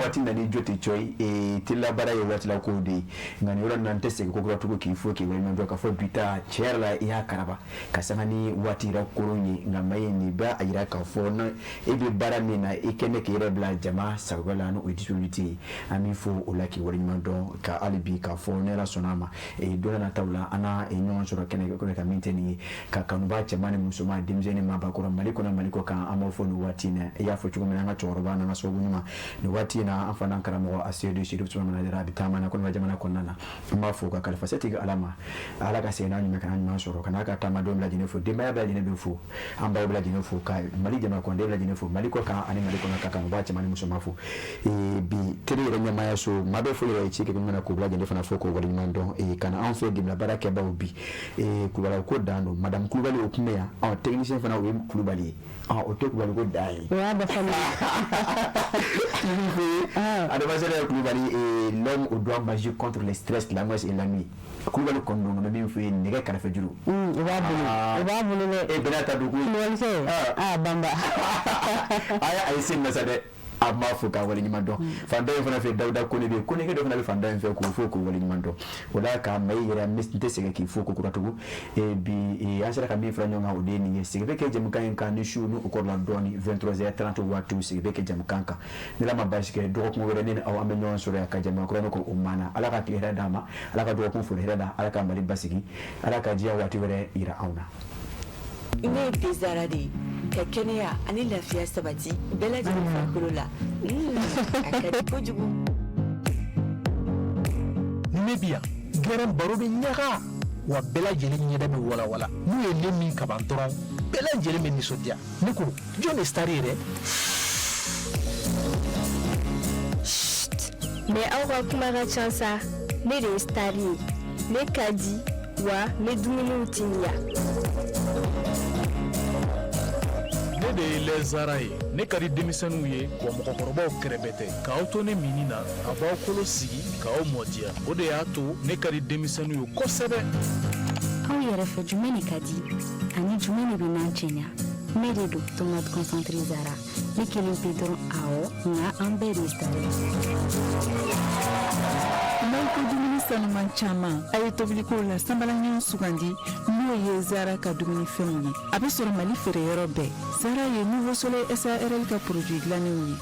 [SPEAKER 1] Waati na ni jo tɛ cɔyi, telilabaara ye waati la kow de ye, nka nin yɔrɔ in na, n tɛ segin ko kura tugun. K'i fo k'i waleɲuman dɔn, k'a fɔ bi ta tiɲɛ yɛrɛ la, i y'a karaba ka sanga ni waati yɛrɛ koron ye. Nka ma ye nin b'a a yira k'a fɔ na e bɛ baara min na, i kɛnɛ k'i yɛrɛ bila jama sagoya la, n'o ye disponibilité ye. An b'i fo o la k'i waleɲuman dɔn, ka hali bi k'a fɔ ni Ala sɔnna a ma, don nataw la, an na ɲɔgɔn sɔrɔ kɛnɛ kan min tɛ nin ye, ka kanuba cɛman ni musoman, denmisɛnnin, maabakɔrɔ, Mali kɔnɔ, Mali kɔ kan, an b'aw fo nin waati in na. I y'a fɔ cogo min na, an ka cɛkɔrɔba n'an ka sababu ɲuman nin waati in na, an fana karamɔgɔ Aseyidu Serifu Sumana a bɛ taama na Kɔnɔwari jamana kɔnɔna na. An b'a fo ka kalifa setigi Ala ma, Ala ka segin n'a ɲuman, ka n'a ɲuman sɔrɔ, ka n'a ka taamadenw bɛɛ lajɛlen fo, denbaya bɛɛ lajɛlen bɛ fo, an baw bɛɛ lajɛlen fo, ka Mali jamana kɔnɔden bɛɛ lajɛlen fo, Mali kɔ kan ani Mali kɔnɔ, ka kanuba cɛman ni musoman fo. Bi télé yɛrɛ ɲɛmaaya so maa bɛ fo yɛrɛ ci kɛ ɲuman na, k'o bɛɛ lajɛlen fana fo k'o waleɲuman dɔn, ka na anw fɛ dɛmɛ baarakɛbaw bi. Kulubali ko dan don, madame Kulubali, o tun bɛ yan. Ɔ, technicien fana, o ye Kulubali ye, o tɛ Kulubali ko dan ye.
[SPEAKER 9] O y'a dafalen.
[SPEAKER 1] Adama Kulubali, l'homme au doigt magique contre le stress, l'angoisse et l'ennui. Kulubali kɔni don, bɛ min fɔ ye, nɛgɛ kɛrɛfɛ juru.
[SPEAKER 9] O b'a bolo, o b'a bolo dɛ.
[SPEAKER 1] E bɛna ta dugu.
[SPEAKER 9] Kulubalikɛ, aa, banba.
[SPEAKER 1] A ye sen na sa dɛ. An b'a fo k'a waleɲuman dɔn. Fan dɔ in fana fɛ, Dawuda Kone bɛ yen, Konekɛ dɔ fana bɛ fan dɔ in fɛ, k'o fo k'o waleɲuman dɔn. O la ka Mayi yɛrɛ, n tɛ sɛgɛn k'i fo ko kura tugun. Bi an sera ka min fara ɲɔgɔn kan, o de ye nin ye. Segin bɛ kɛ jɛmukan in kan ni su ni o kɔrɔla dɔɔni, 23h30 waatiw, segin bɛ kɛ jɛmukan kan. Ni Ala ma baasi kɛ, dɔgɔkun wɛrɛ, ne ni aw, an bɛ ɲɔgɔn sɔrɔ yan ka jɛmukan kura ko o maana. Ala ka tile hɛrɛ d'an ma, Ala ka dɔgɔkun foli hɛrɛ da, Ala ka Mali basigi, Ala ka diɲɛ waati wɛrɛ yira anw na.
[SPEAKER 10] Ne ye Tezara de ye, ka kɛnɛya ani lafiya sabati bɛɛ lajɛlen farikolo la. A ka di kojugu.
[SPEAKER 11] Ni ne bi yan gɛrɛn, baro bɛ ɲaga wa, bɛɛ lajɛlen ɲɛda bɛ walawala. N'u ye ne min kaban dɔrɔn, bɛɛ lajɛlen bɛ nisɔndiya. Ne ko jɔn de star ye dɛ?
[SPEAKER 12] Mais aw ka kuma ka ca sa. Ne de ye star ye. Ne ka di wa, n bɛ dumuniw timiya.
[SPEAKER 5] Ne de ye lɛzara ye. Ne ka di denmisɛnninw ye wa, mɔgɔkɔrɔbaw kɛrɛbɛ tɛ. K'aw to ne minni na, a b'aw kolo sigi k'aw mɔdiya. O de y'a to ne ka di denmisɛnninw ye kosɛbɛ.
[SPEAKER 13] Aw yɛrɛ fɛ, jumɛn de ka di ani jumɛn de bɛ n'an cɛɲa? Ne de don, tomate concentré Zara. Ne kelen pe dɔrɔn? Awɔ, nka an bɛɛ de ye star ye.
[SPEAKER 14] N'aw ko dumuni sanuman caman, a ye tobiliko la sanbalaɲɔgɔn sugandi, n'o ye Zara ka dumunifɛnw ye. A bɛ sɔrɔ Mali feereyɔrɔ bɛɛ. Zara ye Nouveau Soleil SARL ka produit dilannenw ye.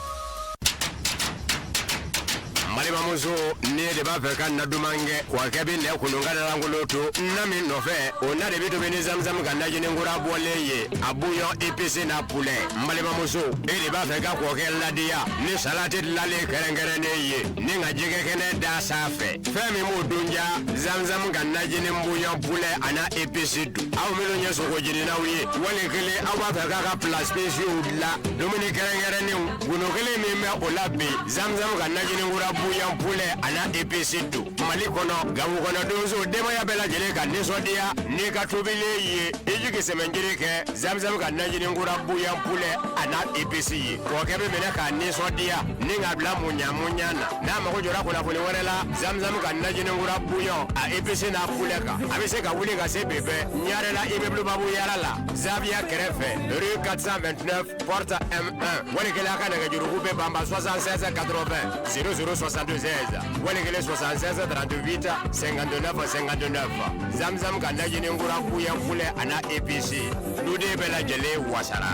[SPEAKER 6] Balimamuso, ne de b'a fɛ ka na duman kɛ wa, kɛ bɛ nɛ kunun ka lankolon to na min nɔfɛ, o na de bɛ tobi ni zamzam ka najini kura bɔlen ye, a bouillon épicé n'a poulet. N balimamuso, e de b'a fɛ ka kɔkɛ ladiya ni salati dilanlen kɛrɛnkɛrɛnnen ye, ni ka jɛgɛ kɛnɛ da sanfɛ, fɛn min b'o dun ja, zamzam ka najini bouillon poulet a n'a épice dun. Aw minnu ye sogo jeninaw ye, wali kelen aw b'a fɛ k'a ka plat spéciaux dilan, dumuni kɛrɛnkɛrɛnnenw, gundo kelen min bɛ o la bi, zamzam ka najini kura bouillon poulet a n'a épice dun. Mali kɔnɔ, Gawo kɔnɔ donso denbaya bɛɛ lajɛlen ka nisɔndiya n'i ka tobilen ye. I jigi sɛmɛnjiri kɛ Zamzam ka najini kura bouillon poulet a n'a épice ye. Kɔkɛ bɛ minɛ k'a nisɔndiya ni k'a bila muɲa muɲa na. N'a mago jɔra kunnafoni wɛrɛ la Zamzam ka najini kura bouillon a épice n'a poulet kan, a bɛ se ka wuli ka se Bɛbɛ Ɲarela immeuble Babu Yara la, Zaviya kɛrɛfɛ, rue 429 porte M1. Wali kelen a ka nɛgɛjuruku bɛ banba 76 80 00 76, wali kelen 76 38 59 59. Zamzam ka najini kura bouillon poulet a n'a épice, duden bɛɛ lajɛlen wasara.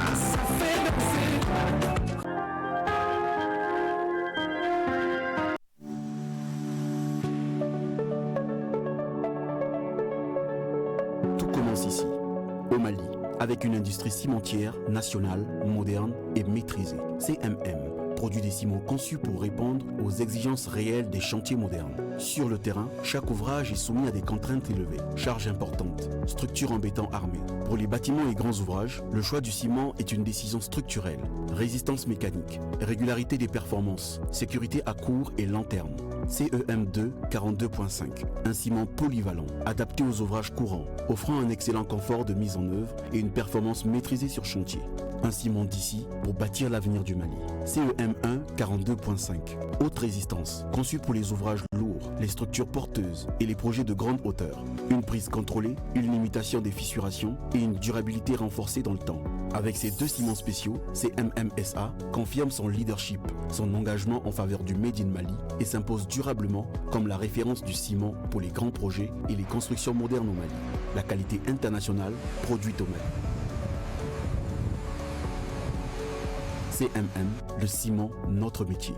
[SPEAKER 15] Tout commence ici, au Mali, avec une industrie cimentière nationale, moderne et maîtrisée. CMM produit des ciments conçus pour répondre aux exigences réelles des chantiers modernes. Sur le terrain, chaque ouvrage est soumis à des contraintes élevées, charges importantes, structures en béton armé. Pour les bâtiments et grands ouvrages, le choix du ciment est une décision structurelle. Résistance mécanique, régularité des performances, sécurité à court et long terme. CEM2 42.5, un ciment polyvalent, adapté aux ouvrages courants, offrant un excellent confort de mise en œuvre et une performance maîtrisée sur chantier. Un ciment d'ici pour bâtir l'avenir du Mali. CEM1 42.5, haute résistance, conçu pour les ouvrages lourds, les structures porteuses et les projets de grande hauteur. Une prise contrôlée, une limitation des fissurations et une durabilité renforcée dans le temps. Avec ces deux ciments spéciaux, CMMSA confirme son leadership, son engagement en faveur du Made in Mali et s'impose durablement comme la référence du ciment pour les grands projets et les constructions modernes au Mali. La qualité internationale produite au Mali. CMM, le ciment, notre métier.